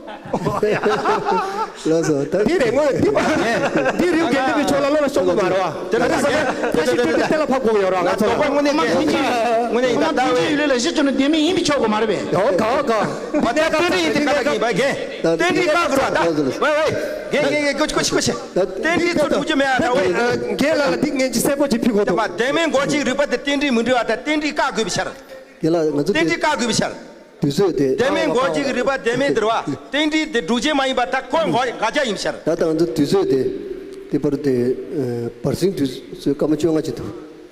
ལགས་སོ། ད་འདི་རེད་ངོ་། འདི་འདི་རེད། འགལ་འདུ་གི་ཕྱོགས་ལ་བློ་ལ་ཤོང་གི་མ་རེད་བ། དེ་ལ་ད་ས་ད་ཁ་ཤས་སྤྲོད་དེ་དེ་ལ་ཕབ་དགོས་ཡོད་ར། ང་ཚོ་དོགས་པ་དངོས་གནས་དེ་དངོས་གནས་ཡིན་ད་ལྟ་བའི་ཡུལ་ལ་གཞི་བཅོས་ན་བདེན་མེད་ཡིན་པའི་ཆོག་གི་མ་རེད་པས། ཨོ་ག་ག་མ་ད་རྟེན་འབྲེལ་ཡིན་དེ་ག་ལ་གི་བ་གན། རྟེན་འབྲེལ་བཀག་དགོས་ར་ད། ཝེ་ཝེ། གན་གན་གན་ཀོ་ཆི་ཀོ་ཆི་ཀོ་ཆི། རྟེན་འབྲེལ་ཚོ་སྒྲུབ་རྒྱུ་མེད་ཨ་ད་ཝེ། རྒན་ལགས་ལ་འདི་ངན་ཅི་གསལ་པོ་ཅིག་ཕུལ་དགོས་འདུག་བདེན་མེད་འགོག་བྱེད་རིགས་པ་དེ་རྟེན་འབྲེལ་མི་འགྲིག་བ་ད་རྟེན་འབྲེལ་བཀག་དགོས་པའི་ཕྱིར། རྒན་ལགས་ང་ཚོ་རྟེན་འབྲེལ་བཀག་དགོས་པའི་ཕྱིར། དུས་ཚོད་དེ། བདེན་མེད་འགོག་བྱེད་ཀྱི་རིགས་པ་བདེན་མེད་འདིར་བ། རྟེན་འབྲེལ་དེ་སྒྲུབ་བྱེད་མ་ཡིན་པ་ད་ཁོ་འགོག་འགག་བྱ་ཡིན་ཕྱིར། ད་ད་ང་ཚོ་དུས་ཚོད་དེ། དེ་བར་དེ་བར་ཟིང་དུས་ཚོད་སྐར་མ་བཅོ་ལྔ་ཅིག་འདུག་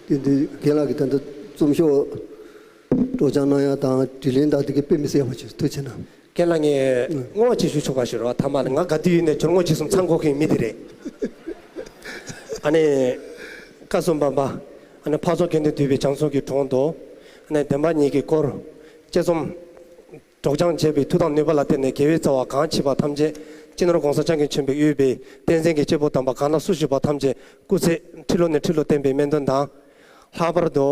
དེ་དུས་རྒན་ལགས་ཀྱིས་ད་ལྟ་རྩོམ་ཤོག་སྤྲོ་སྦྱང་གནང་ཡ་དང་དྲི་ལན་དང་དེ་གའི་དཔེ་མི་སྲིད་ཡག་པོ་བྱས། ཐུགས་རྗེ་གནང་། རྒན་ལགས་ངས་བསྔོ་བ་ཅིག་ཞུ་ཆོག་པ་ཞུ་རོགས། ཐ་མ་ལ་ང་ག་དུས་ཡིན་ནས་སྦྱོར་དངོས་ཅིག་གསུམ་ཚང་དགོས་མཁན་མི་དེ་རེད། ཨ་ནི། ཁ་གསུམ་པ་པ། ཨ་ནི་འཕགས་ཚོགས་དགེ་འདུན་འདུས་པའི་བྱང་སེམས་ཀྱི་དྲུང་དུ། ཨ་ནི་བདེན་པ་གཉིས་ཀྱི་སྐོར། དཔྱད་རྩོམ། སྒྲོག་སྦྱང་བྱས་པའི་མཐུ་དང་ནུས་པ་ལ་བརྟེན་ནས་དགེ་བའི་རྩ་བ་གང་མཆིས་པ་ཐམས་ཅད་སྤྱི་ནོར་༸གོང་ས་༸སྐྱབས་མགོན་ཆེན་པོས་དབུས་པའི་བསྟན་འཛིན་གྱི་སྐྱེས་བུ་དམ་པ་གང་ལ་སུ་ཞུགས་པ་ཐམས་ཅད་སྐུ་ཚེ་ཁྲི་ལོ་ནས་ཁྲི་ལོ་བརྟན་པའི་སྨོན་འདུན་དང་། ལྷག་པར་དུ།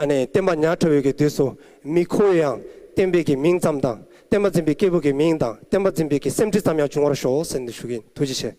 ཨ་ནི་བསྟན་པ་ཉག་ཕྲ་བའི་གི་དུས་སུ་མི་ཁོ་བོ་ཡང་བསྟན་པའི་གི་མིང་ཙམ་དང་བསྟན་པ་འཛིན་པའི་སྐྱེས་བུ་གི་མིང་དང་བསྟན་པ་འཛིན་པའི་གི་སེམས་ཁྲལ་ཙམ་ཡང་བྱུང་བར་ཤོག་ཟེར་ནས་ཞུ་གི་ཡིན། ཐུགས་རྗེ་ཆེ།